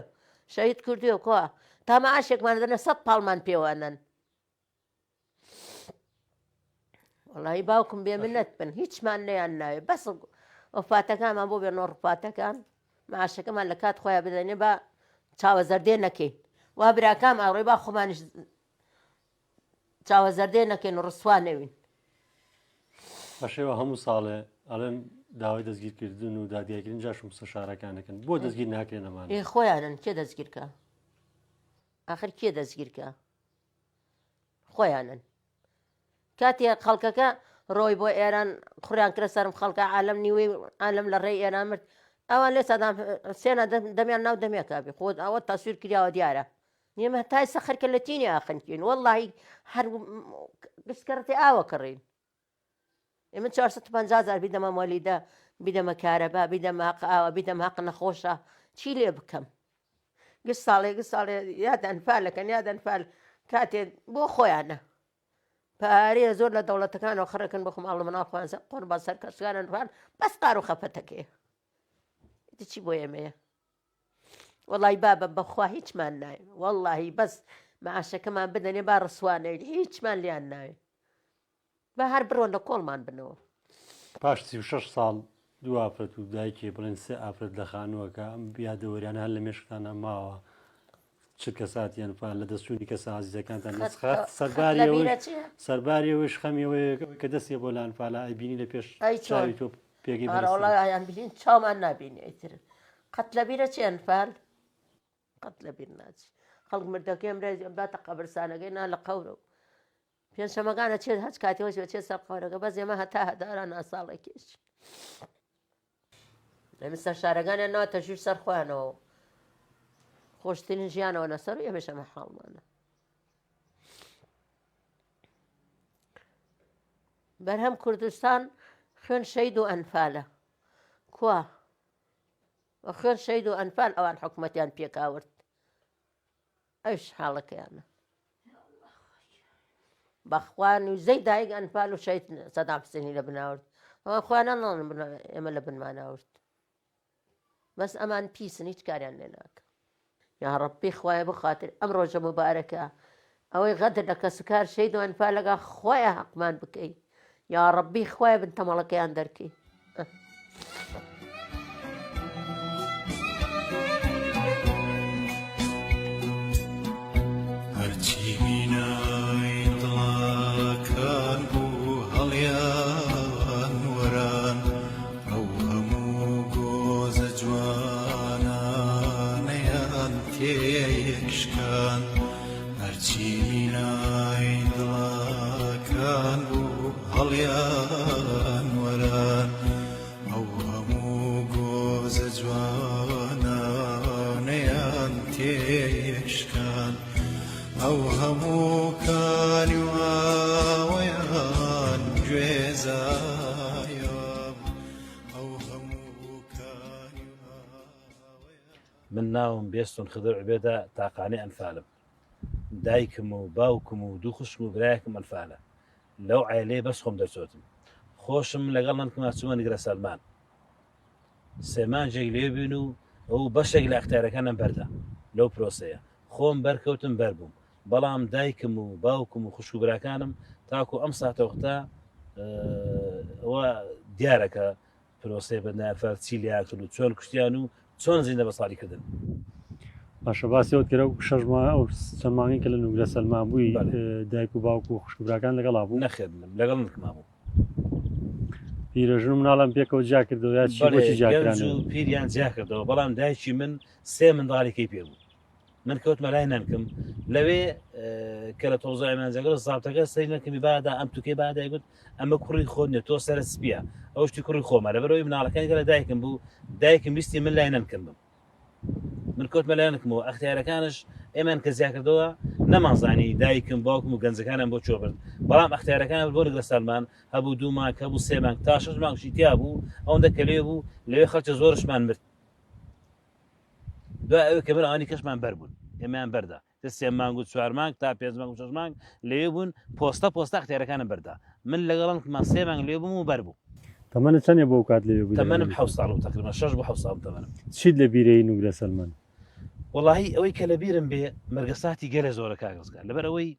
شەهید کردووە کۆ تا معاشێکمان دەنە سەد پاڵمان پێوانن وڵی باوکم بێ منەت بن هیچمان نیان ناوێ بەس وفاتەکانمان بۆ بێنەوە ڕفاتەکان معاشەکەمان لە کات خۆیان بدەنێ بە چاوە زەردێ نەکەین وا براکام ئاڕۆی با خۆمانیش چاوە زەردێ نەکەین و ڕسوا نەوین. بەشێوە هەموو ساڵێ ئەڵێن داوای دەستگیرکردن و دادگایکردن جاش و مستەشارەکان دەکەن بۆ دەستگیر ناکرێن ئەمانە؟ ئێ خۆیانن کێ دەستگیرکە ئاخر کێ دەستگیرکە خۆیانن کاتێ خەڵکەکە ڕۆی بۆ ئێران خوریان کرە سەرم خەڵکە عالم نیوەی عالم لە ڕێی ئێران مرد ئەوان لێ سەدام حسێنە دەمیان ناو دەمێکا بی خۆ ئەوە تەسویر کراوە دیارە ئێمە هەتا ئێستا خەرکە لە تینی ئاخنکین وەڵڵاهی هەر گشت کەڕەتی ئاوە کڕین ئێمە 450 هزار بیدەمە مۆلیدە بیدەمە کارەبا بیدەمە هەق ئاوە بیدەم هەق نەخۆشە چی لێ بکەم گشت ساڵێ گشت ساڵێ یاد ئەنفالەکەن یاد ئەنفال. کاتێ بۆ خۆیانە پارەیە زۆر لە دەوڵەتەکانەوە خڕەکەن بۆ خۆ ماڵ و مناڵ خۆیان سەر قۆن بە سەر کەسوکاران ڕوان بەس قار و خەفەتەکەیە ئیتر چی بۆ ئێمەیە وەڵی بابە بەخوا هیچمان ناوێ وەڵی بەس معاشەکەمان بدەنێ با ڕسوانەوێت هیچمان لیان ناوێ با هەر بڕۆن لە کۆڵمان بنەوە. پاش 36 ساڵ دوو ئافرەت و دایکێ بڵێن سێ ئافرەت لە خانووەکە ئەم یادەوەریانە هەر لە مێشکتانە ماوە چرکەساتی ئەنفال لە دەستچوونی کەسە ئازیزەکانتان سەرباری ئەوەش سەرباری ئەوەش خەمی ئەوەیە کە دەستی بۆ لە ئەنفالا ئەیبینی لە پێش چاوی تۆ پێگەی بەرەوەڵا ئەیان بینین چاومان نابینی ئیتر قەت لەبیرە چی ئەنفال قەت لەبیر ناچی خەڵک مردەکەی ئەمرێ باتە قەبرسانەکەی نا لە قەورە و پێنجشەمەکان ئەچێت هەچ کاتی هۆش ئەچێت سەر قەورەکە بەس ئێمە هەتا هەداران ساڵێکیش ئەمە سەر شارەکانیان ناوە تەژویر سەر خۆیانەوە خۆشترین ژیانەوە نەسەر و ئێمەش ئەمە حاڵمانە بەرهەم کوردستان خوێن شەید و ئەنفالە کوا خوێن شەید و ئەنفال ئەوان حکوومەتیان پێکاورد ئەویش حاڵەکەیانە بەخوا نوزەی دایک ئەنفال و شەید سەدام حسێنی لە بناورد ئەوان خۆیان ناڵن ئێمە لە بنمان ئاورد بەس ئەمان پیسن هیچ کاریان لێ ناکە یا ڕەبی خوایە بخاتر ئەم ڕۆژە مبارەکە ئەوەی غەدر لە کەسوکار شەید و ئەنفالەکە خوایە حەقمان بکەی یا ڕەبی خوایە بن تەمەڵەکەیان دەرکەی هەرچی بینای دڵاکان بوو هەڵیان وەران ئەو هەموو گۆزە جوانانەیان تێکشکان هەرچی مینای دڵەکان بوو هەڵیان وەران ئەو هەموو گۆزە جوانانەیان تێکشکان ئەو هەموو کانی و ئاوەیان گوێزایەوە ئەو هەموو کانی و من ناوم بێستون خدر عوبێدە تاقانەی ئەنفالم دایکم و باوکم و دوو خوشکم و برایەکم ئەنفالە لەو عێلەیە بەس خۆم دەرچۆتم خۆشم لەگەڵ نەنکما چوومە نگرە سەلمان سێ مانجێک لێ بووین و ئەو بەشێک لە ئەختیارەکانم بەردا لەو پرۆسەیە خۆم بەرکەوتم بەر بووم بەڵام دایکم و باوکم و خوشک و براکانم تاکو ئەم ساتەوەختە ئەوە دیارە کە پرۆسەی بە نافەر چی لێیان کرد و چۆن کوشتیان و چۆن زیندە بە ساڵی کردن. باشە باسی ئەوت کرد ئەو شەش مانگ ئەو چەند مانگەی کە لە نوگرە سەلمان بووی دایک و باوک و خوشک و براکان لەگەڵا بوو؟ نەخێر لەگەڵ نکما بوو. پیرەژن و مناڵان پێکەوە جیا کردەوە یا چی بۆچی جیا کرانەوە؟ گەنج و پیریان جیا کردەوە بەڵام دایکی من سێ منداڵێکی پێ بوو. من کەوتمە لای نەنکم لەوێ کە لە تۆزە ئەمانجەگەڵ زابتەکە سەری نەنکمی بادا ئەم توکەی بادای گوت ئەمە کوڕی خۆت نیە تۆ سەرت سپیە ئەو شتی کوڕی خۆمە لەبەرەوەی مناڵەکانی کە لە دایکم بوو دایکم ویستی من لای نەنکم بم من کەوتمە لای نەنکمەوە ئەختیارەکانش ئێمان کە زیاکردەوە نەمانزانی دایکم باوکم و گەنجەکانم بۆ چۆ برد بەڵام ئەختیارەکان بۆ نگرە سەلمان هەبوو دوو مانگ هەبوو سێ مانگ تا شەش مانگشی تیا بوو ئەوەندە کە لێ بوو لەوێ خەڵکی زۆرشمان مرد دوای ئەوەی کە من ئەوانی کەشمان بەر بوون ئێمەیان بەردا تە سێ مانگ و چوار مانگ تا پێنج مانگ و شەش مانگ لەوێ بوون پۆستە پۆستە ئەختیارەکانم بەردا من لەگەڵم مان سێ مانگ لێ بووم و بەر بوو. تەمەنت چەندێ بۆ ئەو کات لەوێ بووی لەگەڵ تەمەنم حەوت ساڵ بوو تەقریبا شەش بۆ حەوت ساڵ بوو تەمەنم. چیت لە بیرەی نوگرە سەلمان؟ وەڵاهی ئەوەی کە لە بیرم بێ مەرگەساتی گەلێ زۆرە کاک ڕزگار لەبەر ئەوەی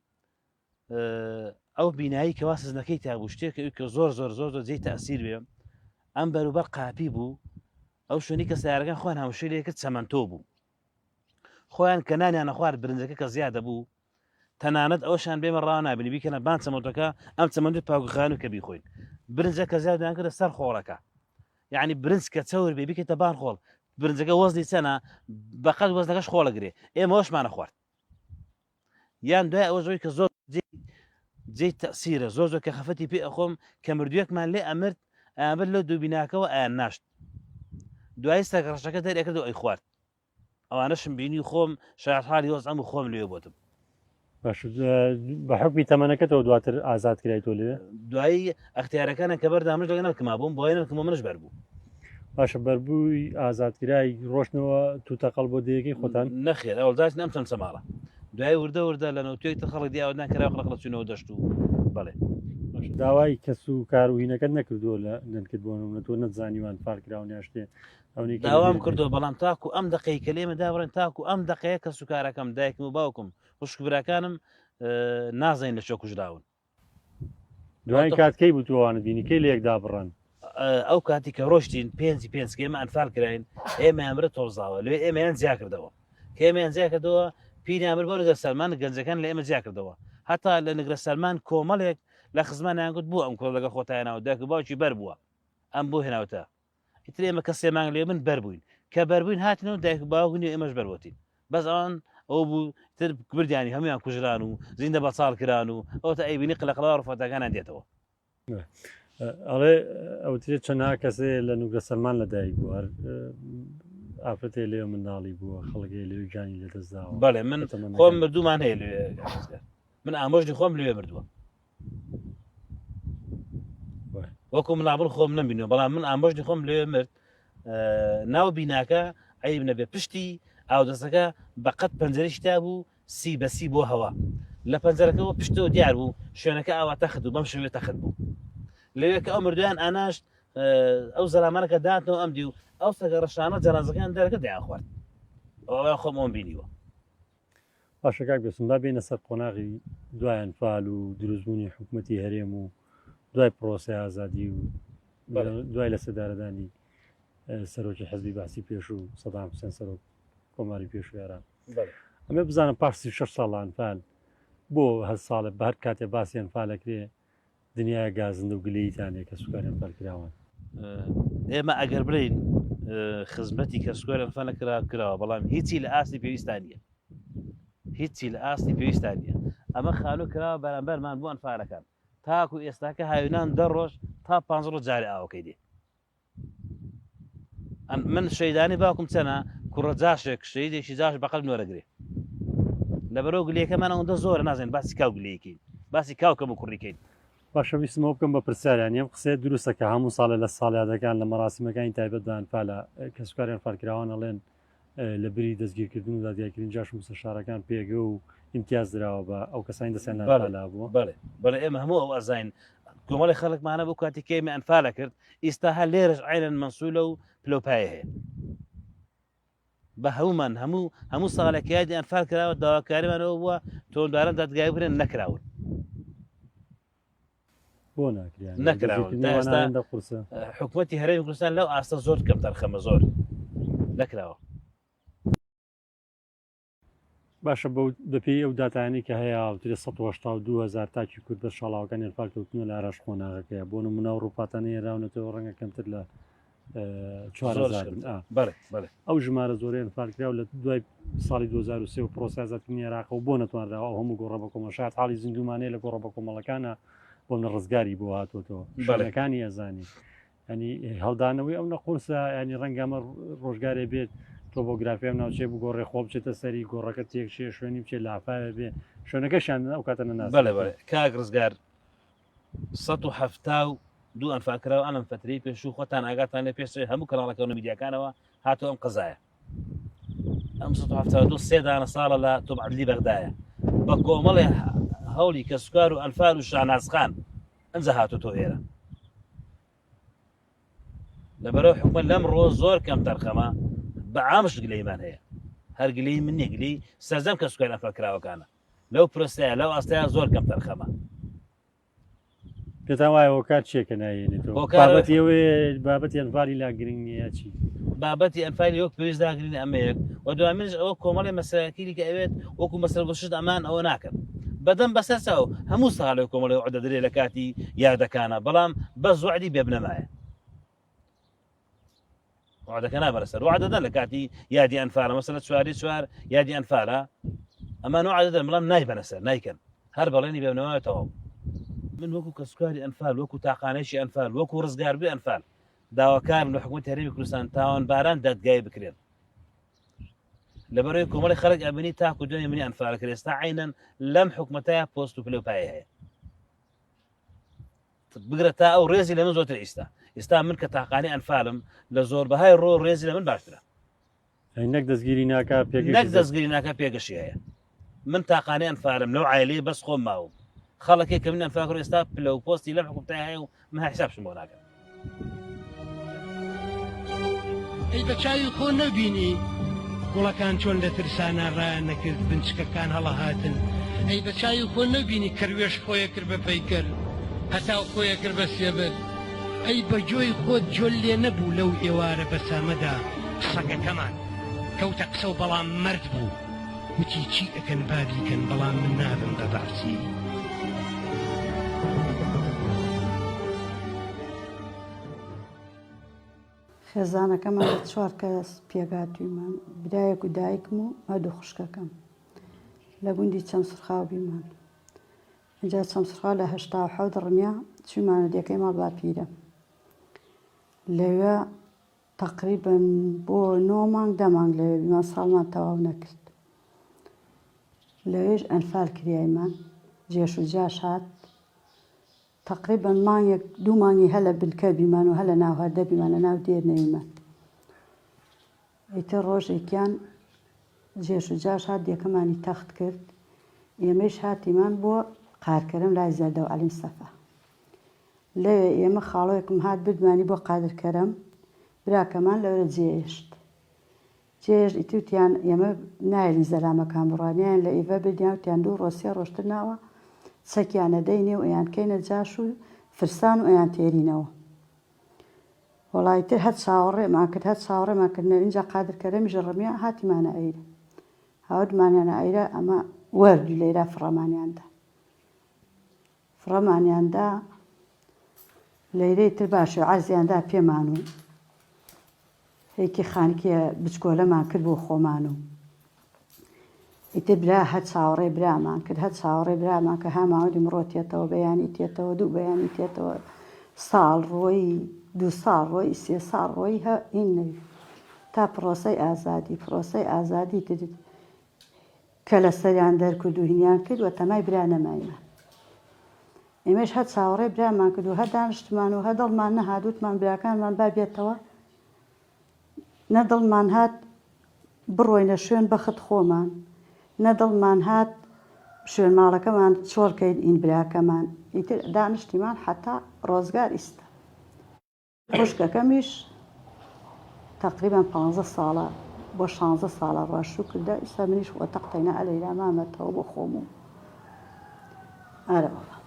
ئەو بینایی کەوا سزنەکەی تا بوو شتێک ئەوی کە زۆر زۆر زۆر زۆر جێی تاسیر بێ ئەم بەروبەر قاپی بوو ئەو شوێنی کە سیارەکان خۆیان هاوشێ لێ کرد چەمەنتۆ بوو خۆیان کە نانیان نەخوارد برنجەکە کە زیادە بوو تەنانەت ئەوشان بێمە ڕا نابینی بیکەنە بان چەمەتەکە ئەم چەمەندی پاکخان و کە بیخۆین برنجە کە زیادیان کردە سەر خۆڵەکە یعنی برنج کە چەور بێ بیکەیتە بان خۆڵ برنجەکە وەزنی چەنە بەقەت وەزنەکەش خۆڵەگرێ ئێمە ئەوشمانە خوارد یان دوای ئەوە زۆی کە زۆر جێی تەسیرە زۆر زۆر کە خەفەتی پێ ئەخۆم کە مردوویەکمان لێ ئەمرد ئەمر لە دوو بیناکەوە ئەیان ناشت دوای سەگڕەشەکە دەرێکرد و ئەی خوارد ئەوانەشم بینی خۆم شایەتحاڵی وەزعم و خۆم لێ بۆتم باش بە حکمی تەمەنەکەتەوە دواتر ئازاد کرای تۆ لێ دوایی ئەختیارەکانە کە بەردا منش لەگەڵ نەکما بووم بۆیە نەکم منش بەربوو باشە بەربووی ئازادکرای ڕۆشتنەوە توتەقەڵ بۆ دێیەکەی خۆتان؟ نەخێر ئەوڵ داچن ئەم چەمچەماڵە. دوای وردە وردە لە نەوتوێک تر خەڵک دی ئاوەدان کراوە خەڵک لە چوونەوە دەشت و بەڵێ. باشە داوای کەس و کار و هینەکەت نەکردووە لە نەنکت بۆ نمونە تۆ نەتزانیوە ئەنفال کراون یا شتێ ئەونەی کە داوام لەبیرت بێ. کردووە بەڵام تاکو ئەم دەقەی کە لێمە دابڕێن تاکو ئەم دەقەیە کەس و کارەکەم دایکم و باوکم خوشک و براکانم نازانین لە کوێ کوژراون. دوایین کات کەی بوو تۆ ئەوانت بینی کەی لەیەک دابڕان؟ ئەو کاتی کە ڕۆشتین پێنجی پێنج کە ئێمە ئەنفال کراین ئێمەیان برە تۆزاوە لێ ئێمەیان جیا کردەوە کە ئێمەیان جیا کردەوە پیریان بر بۆ نگرە سەلمان گەنجەکان لە ئێمە جیا کردەوە هەتا لە نگرە سەلمان کۆمەڵێک لە خزمانیان گوت بوو ئەم کوڕە لەگەڵ خۆتایانەوە دایک و باوکی بەر بووە ئەم بۆ هێناوتە ئیتر ئێمە کە سێ مانگ لێ بن بەربووین کە بەربووین هاتنەوە دایک و باوک نیە ئێمەش بەربۆتین بەس ئەوان ئەو بوو تر بردیانی هەمویان کوژران و زیندە بەچاڵ کران و ئەو تا ئەیبینی قلەقڵەوە ڕفاتەکانیان دێتەوە. ئەڵێ ئەوترێ چەندها کەسێ لە نوگرە سەلمان لە دایک بوو هەر ئافرەتێ لێ منداڵی بووە خەڵکێ لێ گیانی لەدەستداوە بەڵێ من خۆم مردومان هەیە لێ من ئامۆژنی خۆم لێ مردووە وەکو منابڵ خۆم نەبینەوە بەڵام من ئامۆژنی خۆم لێ مرد ناو بیناکە عیب نەبێ پشتی ئاودەستەکە بەقەت پەنجەرەی تا بوو سی بەسی بۆ هەوا لە پەنجەرەکەەوە پشتەوە دیار بوو شوێنەکە ئاوا تەخت و بەم شێوێ تەخت بوو لەوێ کە ئەو مردویان ئاناشت ئەو زەلامانە کە داتنەوە ئەم دی و ئەو سەگە ڕەشانە جەنازەکان دەرەکە دەیان خوارد ئەوە خۆم ئەوم بینیوە باشە کاک بێسم با بێینە سەر قۆناغی دوای ئەنفال و دروستبوونی حکوومەتی هەرێم و دوای پرۆسەی ئازادی و دوای لە سەدارەدانی سەرۆکی حزبی بەعسی پێشوو سەدام حوسێن سەرۆک کۆماری پێشوو عێراق ئەمە بزانم پاش 36 ساڵ ئەنفال بۆ هەر ساڵێ بە هەر کاتێ باسی ئەنفالەکرێ دنیایە گازندە و گلەییتان هەیە کەسوکاری ئەنفالکراوان. ئێمە ئەگەر بڵێین خزمەتی کەسوکاری ئەنفال نەکرا کراوە بەڵام هیچی لە ئاستی پێویستان نییە هیچی لە ئاستی پێویستان نییە ئەمە خانوو کراوە بەرامبەرمان بۆ ئەنفالەکان تاکو ئێستاکە هاوینان دە ڕۆژ تا پ ڕۆژ جارێ ئاوەکەی دێ من شەیدانی باوکم چەنە کوڕە جاشێک شەیدێکی جاش بەقەل نۆرەگرێ لەبەرەوە گلەکەمان ئەوەندە زۆرە نازانین باسی کاو گلەیەکەین باسی کاو کەم و کوڕیکەین باشە ویستم ئەوە بکەم بە پرسیاریان ئەم قسەیە دروستە کە هەموو ساڵێ لە ساڵیادەکان لە مەراسیمەکانی تایبەت بە ئەنفالە کەسوکاری ئەنفالکراوان ئەڵێن لە بری دەستگیرکردن و دادگایکردنی جاش و مستەشارەکان پێگە و ئیمتیاز دراوە بە ئەو کەسانی دەستیان لە ئەنفالا بووە. بەڵێ بەڵێ ئێمە هەموو ئەو ئەزانین کۆمەڵی خەڵکمانە بۆ کاتی کە ئێمە ئەنفالە کرد ئیستا هەر لێرەش عینەن مەنسوولە و پلەوپایە هەیە بە هەمومان هەموو هەموو ساڵێک یادی ئەنفال کراوە داواکاریمان ئەوە بووە تۆمەتباران دادگایی بکرێن نەکراون. بۆ ناکرێن نەکراون تا ئێستا قورسە حکوومەتی هەرێمی کوردستان لەو ئاستە زۆر کەم تەرخەمە زۆر نەکراوە باشە بەو بەپێی ئەو داتایانەی کە هەیە ئەوترێ 182 هزار تاکی کورد بەر شاڵاوەکانی ئەنفال کەوتنە لە ئاراش قۆناغەکەیە بۆ نمونە ئەو ڕووفاتانە هێنراونەتەوە ڕەنگە کەمتر لە 4000 بن. ئا. بەڵێ بەڵێ ئەو ژمارە زۆرەی ئەنفال کراو لە دوای ساڵی 2003 و پرۆسەی ئازادکردنی عێراقەوە بۆ نەتوانراوە ئەو هەموو گۆڕە بەکۆمەڵ شایەت حاڵی زیندوومان هەیە لە گۆڕە بەکۆمەڵەکانە بۆ منە ڕزگاری بۆ هاتووەتەوە بەڵێ. شوێنەکانی ئەزانی ینی هەڵدانەوەی ئەو نە قورسە ینی ڕەنگە ئەمە ڕۆژگارێ بێت تۆپۆگرافی ئەم ناوچەیە بگۆڕێ خۆ بچێتە سەری گۆڕەکە تێکچێ شوێنی بچێ لافاوێ بێ شوێنەکەشیان ئەو کاتە نەناسێت. بەڵێ بەڵێ کاک ڕزگار 172 ئەنفالکراو ئەلم فەترەی پێشوو خۆتان ئاگاتان لێ پێش هەموو کەناڵەکان و میدیاکانەوە هاتۆ ئەم قەزایە ئەم 172 سێ دانە ساڵە لە تۆب عەدلی بەغدایە بە کۆمەڵێ هەوڵی کەسوکار و ئەنفال و شانازخان ئەنجا هاتۆ تۆ ئێرە لەبەرەوە حکومت لەم ڕۆ زۆر کەم تەرخەمە بە عامش گلەیمان هەیە هەر گلەی من نییە گلەی سەرجەم کەسوکار ئەنفالکراوەکانە لەو پرۆسەیە لەو ئاستەیە زۆر کەم تەرخەمە. پێتان وایە هۆکار چییە کە نایێنێتەوە؟ هۆکار بابەتی ئەوەیە بابەتی ئەنفالی لا گرنگ نییە یا چی؟ بابەتی ئەنفالی وەک پێویست داگرین ئەمە یەک و دوامینش ئەوە کۆمەڵی مەسەلەکیری کە ئەوێت وەکو مەسەل بۆ شت ئەمان ئەوە ناکەن بەدەم بەسەر چاو هەموو ساڵێ کۆمەڵی وعدە درێ لە کاتی یادەکانە بەڵام بەس وعدی بێبنەمایە وعدەکە نابەرە سەر وعدە دەن لە کاتی یادی ئەنفالە مەسەلە چواری چوار یادی ئەنفالە ئەمان وعدە دەن بەڵام نایبەنە سەر نایکەن هەر بەڵێنی بێبنەمایە تەواو من وەکو کەسوکاری ئەنفال وەکو تاقانێکی ئەنفال وەکو ڕزگاربووی ئەنفال داواکارم لە حکوومەت هەرێمی کوردستان تاوانباران دادگایی بکرێن لەبەرەوەی کۆمەڵی خەڵک ئەبنی تاکو دوێنێ منی ئەنفال کرد ئێستا عینەن لەم حکومەتەیە پۆست و پلە و پایە هەیە بگرە تا ئەو ڕێزی لە من زۆرتر ئیستا ئێستا من کە تاقانی ئەنفالم لە زۆر بەهای ڕۆ ڕێزی لە من باشترە نەک دەستگیری ناکا پێگەشی نەک دەستگیری ناکا پێگەشی هەیە. من تاقانەی ئەنفالم لەو عایلەیە بەس خۆم ماوم خەڵکێک کە من ئەنفال کردووە ئێستا پلە و پۆستی لەم حکومتای هەیە و من هەر حسابشم بۆ ناکەن. ئەی بە چاوی خۆ نەبینی گوڵەکان چۆن لە ترسانا ڕایان نەکرد بنچکەکان هەڵەهاتن ئەی بە چاوی خۆ نەبینی کەروێشک خۆیە کرد بە پەیکەر هەتاو خۆیە کرد بە سێبەر ئەی بە گۆی خۆت جۆل لێ نەبوو لەو ئێوارە بەسامەدا سەگەکەمان کەوتە قسە و بەڵام مەرد بوو وتی چی ئەکەن با بیکەن بەڵام من نابم بە بەعسی. خێزانەکەمان لە چوار کەس پێکهاتوویمان، برایەک و دایکم و هەردوو خوشکەکەم. لە گوندی چەمسورخاو بیمان. ئینجا چەمسورخاو لە 87 ڕمیا، چوویمانە دێکەی ماڵ باپیرەم. لەوێ تەقریبەن بۆ نۆ مانگ دە مانگ لەوێ بیمان ساڵمان تەواو نەکرد. لەوێش ئەنفال کریایمان، جێش و جاش هات. تەقریبەن مانگێک دوو مانگی هە لە بنکە بیمان و هە لە ناو هەردە بیمان لە ناو دێر نەویمان. ئیتر ڕۆژێکیان جێش و جاش هات دێکەمانی تەخت کرد. ئێمەیش هاتیمان بۆ قارکەرەم لای زەردە و عەلی مستەفا. لەوێ ئێمە خاڵۆیەکم هات بردمانی بۆ قادر کەرەم براکەمان لەورە جێێشت جێێشت ئیتر وتیان ئێمە نایەلین زەلامەکان بڕوان یان لە ئیڤە بردیان وتیان دوو ڕۆژ سێ ڕۆژتر ناوە چەکیان ئەدەینێ و ئەیان کەینە جاش و فرسان و ئەیان تێرینەوە وەڵا ئیتر هەر چاوەڕێمان کرد هەر چاوەڕێمان کرد نە ئینجا قادر کەرەمیش ڕمیا هاتیمانە ئەیرە هاوردمانیانە ئەیرە ئەمە وەردی لەیرا فڕەمانیان دا فڕەمانیان دا لەیرەی تر باشە عەرزیان دا پێمان و هێکی خانکیە بچکۆلەمان کرد بۆ خۆمان و ئیتر برا هەر چاوەڕێ برامان کرد هەر چاوەڕێ برامان کە ها ماوەدی مڕۆ تێتەوە بەیانی تێتەوە دوو بەیانی تێتەوە ساڵ ڕۆی دوو ساڵ ڕۆی سێ ساڵ ڕۆی هە هین نەوی تا پرۆسەی ئازادی پرۆسەی ئازادی تر کە لە سەریان دەرکرد و هینیان کرد و تەمای برا نەمایمان. ئێمەش هەر چاوەڕێی برامان کرد و هەر دانیشتمان و هەر دڵمان نەهات وتمان براکانمان با بێتەوە. نە دڵمان هات بڕۆینە شوێن بەخت خۆمان، نە دڵمان هات شوێن ماڵەکەمان چۆڵ کەین ئین براکەمان. ئیتر دانیشتیمان حەتا ڕۆزگار ئیستا. خوشکەکەمیش تەقریبەن پانزە ساڵە بۆ شانزە ساڵە ڕوا شوو کردە ئیستا منیش خۆ تەق تەینا ئەلەیلا مامەتەوە بۆ خۆم و ئارە وەڵا.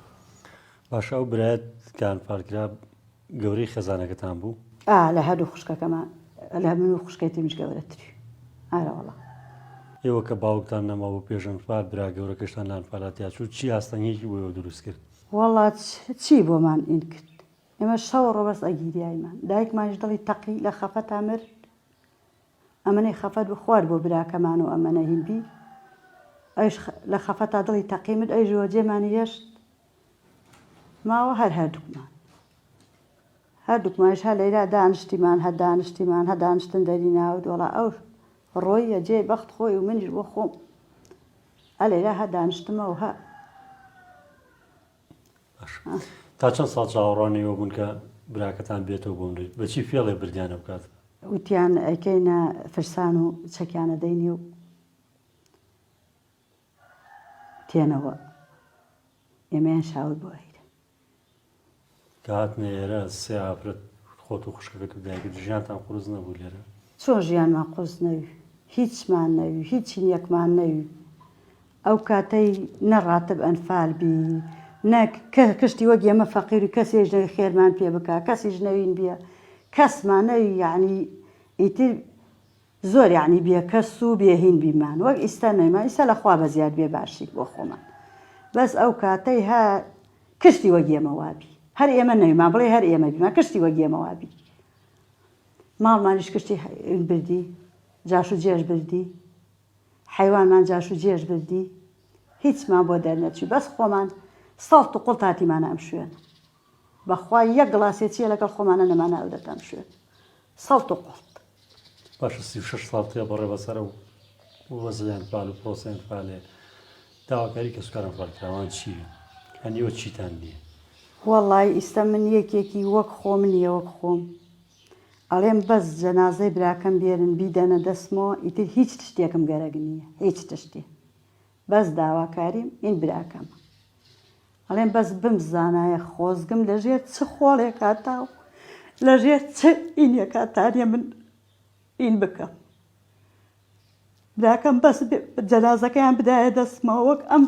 باشە ئەو برایەت کە ئەنفال کرا گەورەی خێزانەکەتان بوو؟ ئا لە هەردوو خوشکەکەمان لە من و خوشکەی ترمیش گەورەتری ئارە وەڵا. ئێوە کە باوکتان نەما بۆ پێش ئەنفال برا گەورەکەشتان لە ئەنفالا تیا چوو چی ئاستەنگیەکی بۆ ئێوە دروست کرد؟ وەڵا چی بۆمان ئین کرد ئێمە شەو ڕۆ بەس ئەگیریایمان دایکمانیش دڵی تەقی لە خەفەتا مرد ئەمەنەی خەفەت بخوارد بۆ براکەمان و ئەمەنە هین بی ئەویش لە خەفەتا دڵی تەقی مرد ئەویش وەجێمانی هێشت ماوە هەر هەردووکمان هەردووکمانیش هەر لەیرا دانیشتیمان هەر دانیشتیمان هەر دانیشتن دەری ناوت وەڵا ئەو ڕۆیە جێ بەخت خۆی و منیش بۆ خۆم ئەلەیرا هەر دانیشتمەوە هە تا چەند ساڵ چاوەڕوانی ئەوە بوون کە براکەتان بێتەوە بۆ مری بەچی فێڵێ بردیانە بکات وتیان ئەیکەینە فرسان و چەکیانە دەینی و تێنەوە ئێمەیان شاور بۆ ئەیرە کە هاتنە ئێرە سێ ئافرەت خۆت و خوشکەکەت و دایکت ژیانتان قورس نەبوو لێرە؟ چۆن ژیانمان قورس نەوی هیچمان نەوی هیچ یەکمان نەوی ئەو کاتەی نە ڕاتب ئەنفال بی نە کشتی وەک ئێمە فەقیر و کەسێش نەوی خێرمان پێ بکا کەسیش نەوین بیە کەسمان نەوی یعنی ئیتر زۆر یعنی بێ کەس و بێ هین بیمان وەک ئیستا نەیمان ئیستا لە خوا بەزیاد بێ باشی بۆ خۆمان بەس ئەو کاتەی هە کشتی وەک ئێمە وابی هەر ئێمە نەویمان بڵێ هەر ئێمە بیمان کشتی وەک ئێمە وابی ماڵمانیش کشتی بردی جاش و جێش بردی حەیوانمان جاش و جێش بردی هیچمان بۆ دەرنەچوو بەس خۆمان سەڵت و قوڵت هاتیمانە ئەم شوێنە بەخوا یەک گڵاسێ چییە لەگەڵ خۆمانە نەمانە ئەودەتە ئەم شوێن سەڵت و قوڵت. باشە 36 ساڵ تێپەڕێ بەسەر ئەو وەزعی ئەنفال و پرۆسەی ئەنفالێ داواکاری کەسوکار ئەنفالکراوان چییە؟ یان ئێوە چیتان نییە؟ وەڵی ئیستا من یەکێکی وەک خۆم نییە وەک خۆم ئەڵێم بەس جەنازەی براکەم بێرن بیدەنە دەستمەوە ئیتر هیچ تشتێکم گەرەک نییە هیچ تشتێ. بەس داواکاریم ئین براکەمە. ئەڵێم بەس بمزانایە خۆزگم لەژێر چ خۆڵێکا تا و لەژێر چ ئینێکا تانیە من ئین بکەم. براکەم بەس جەنازەکەیان بدایە دەستمەوە وەک ئەم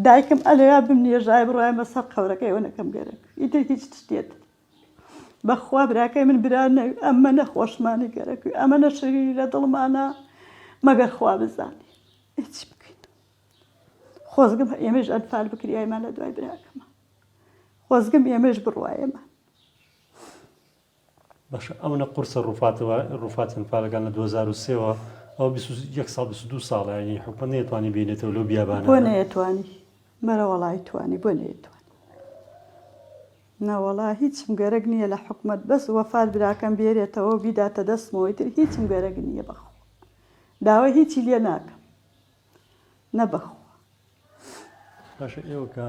دایکم ئەلەویا بمنێژایە بڕایمە سەر قەورەکەی ئەوە نەکەم گەرەک ئیتر هیچ تشتێت بەخوا براکەی من برا نەوی ئەمە نەخۆشمانی گەرەکوی ئەمە نەشرینی لە دڵمانە مەگەر خوا بزانی هیچ بکەین خۆزگم ئێمەش ئەنفال بکریایمان لە دوای براکەمە خۆزگم ئێمەش بڕوایەمان باشە ئەونە قورسە ڕوفاتەوە ڕوفاتی ئەنفالەکان لە 2003 وە ئەوە 21 ساڵ 22 ساڵە یعنی حکومەت نەیەتوانی بینێتەوە لەو بیابانە بۆ نەیەتوانی بەرە وەڵی توانی بۆ نەیەتوانی نەوەڵا هیچم گەرەک نییە لە حکومەت بەس وەفات براکەم بێرێتەوە و بیداتە دەستمەوە ئیتر هیچم گەرەک نییە بەخوا داوای هیچی لێ ناکەم نە بەخوا. باشە ئێوە کە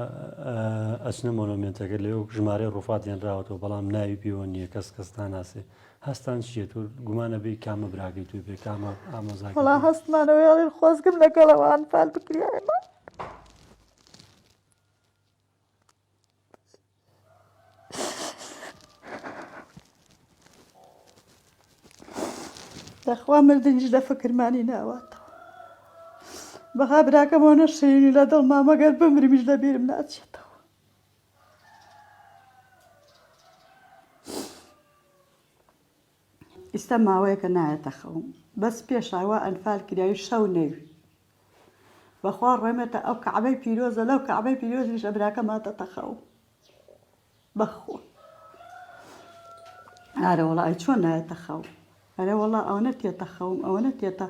ئەچنە مۆنۆمێنتەکە لەوێ ژمارەی ڕوفات هێنراوەتەوە بەڵام ناوی پێوە نییە کەس کەس ناناسێ هەستان چییە تۆ گومانە بێ کامە براکەی تۆ بێ کامە ئامۆزاکەی وەڵا هەستمانەوەی ئەڵێن خۆزگم لەگەڵەوە ئەنفال بکریایەمە. دەخوا مردنیش لە فکرمانی ناواتەوە بەها براکەمەوە نەشرینی لە دڵما مەگەر بمرمیش لە بیرم ناچێتەوە ئیستا ماوەیەکە نایەتە خەوم بەس پێشاوا ئەنفال کراوی شەو نەوی بەخوا ڕێمەتە ئەو کەعبەی پیرۆزە لەو کەعبەی پیرۆزیشە براکەم هاتەتە خەو بەخوا ئارە وەڵا ئەی چۆن نایەتە خەو ئەرێ وەڵا ئەوەنە تێتە خەوم ئەوەنە تێتە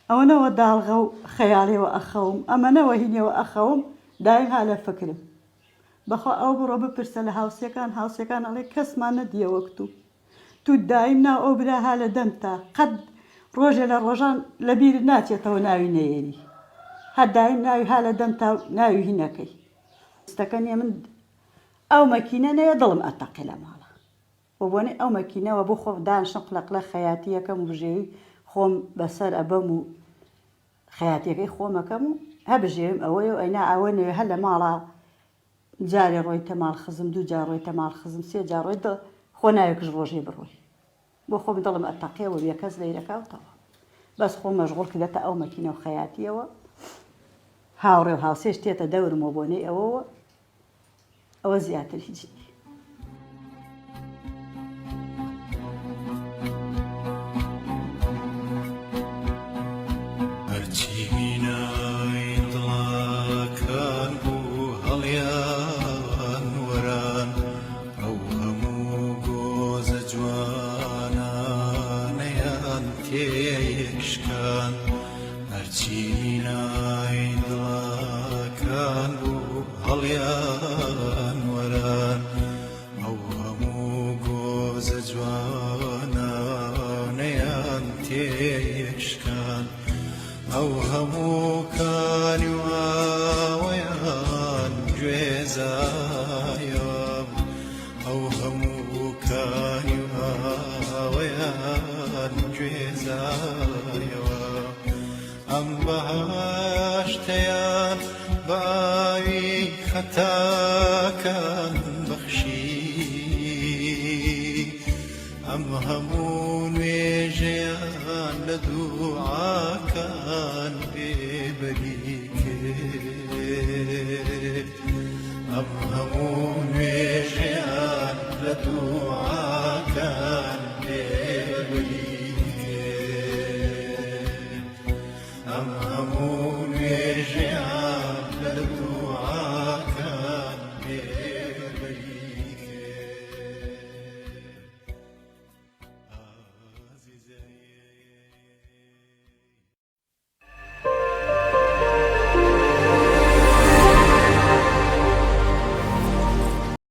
ئەوەنەوە داڵغە و خەیاڵیەوە ئەخەوم ئەمەنەوە هینەوە ئەخەوم دایم ها لە فکرم بەخوا ئەو بڕۆ بپرسە لە هاوسێکان هاوسێکان ئەڵێ کەسمان نەدیە وەک تو تو دایم ناو ئەو برا ها لە دەمتا قەت ڕۆژێ لە ڕۆژان لە بیرت ناچێتەوە ناوی نەیەری هەر دایم ناوی ها لە دەمتا و ناوی هی نەکەی. ستەکە نیە من ئەو مەکینە نەیە دڵم ئەتەقێ لە ماڵا بۆ بۆنەی ئەو مەکینەوە بۆ خۆم دانشم قلە قلە خەیاتی ئەکەم و بژێوی خۆم بەسەر ئەبەم و خەیاتیەکەی خۆم ئەکەم و هە بژێویم ئەوەیە و ئەینا ئەوە نەوێ هەر لە ماڵا جارێ ڕۆیتە ماڵ خزم دوو جار ڕۆیتە ماڵ خزم سێ جار ڕۆی دڵ خۆ ناوێکش ڕۆژێ بڕۆی بۆ خۆم دڵم ئەتەقێ و بێکەس لەیرەکا و تەواو بەس خۆم مەشغوڵ کردەتە ئەو مەکینە و خەیاتیەوە هاوڕێ و هاوسێش تێتە دەورم و بۆنەی ئەوەوە ئەوە زیاتر هیچ نییە. هەرچی مینای دڵەکان بوو هەڵیان وەران ئەو هەموو گۆزە جوانانەیان تێک شکان هەرچی مینای دڵەکان بوو هەڵیان وەران ئەو هەموو گۆزە جوانانەیان تێکشکان ئەو هەموو کانی و ئاوەیان گوێزایەوە ئەو هەموو کانی و ئاوەیان گوێزایەوە ئەم بەهەشتەیان بە ئاوی خەتاکان بەخشی ئەم هەموو نوێژەیان لە دوعاکان.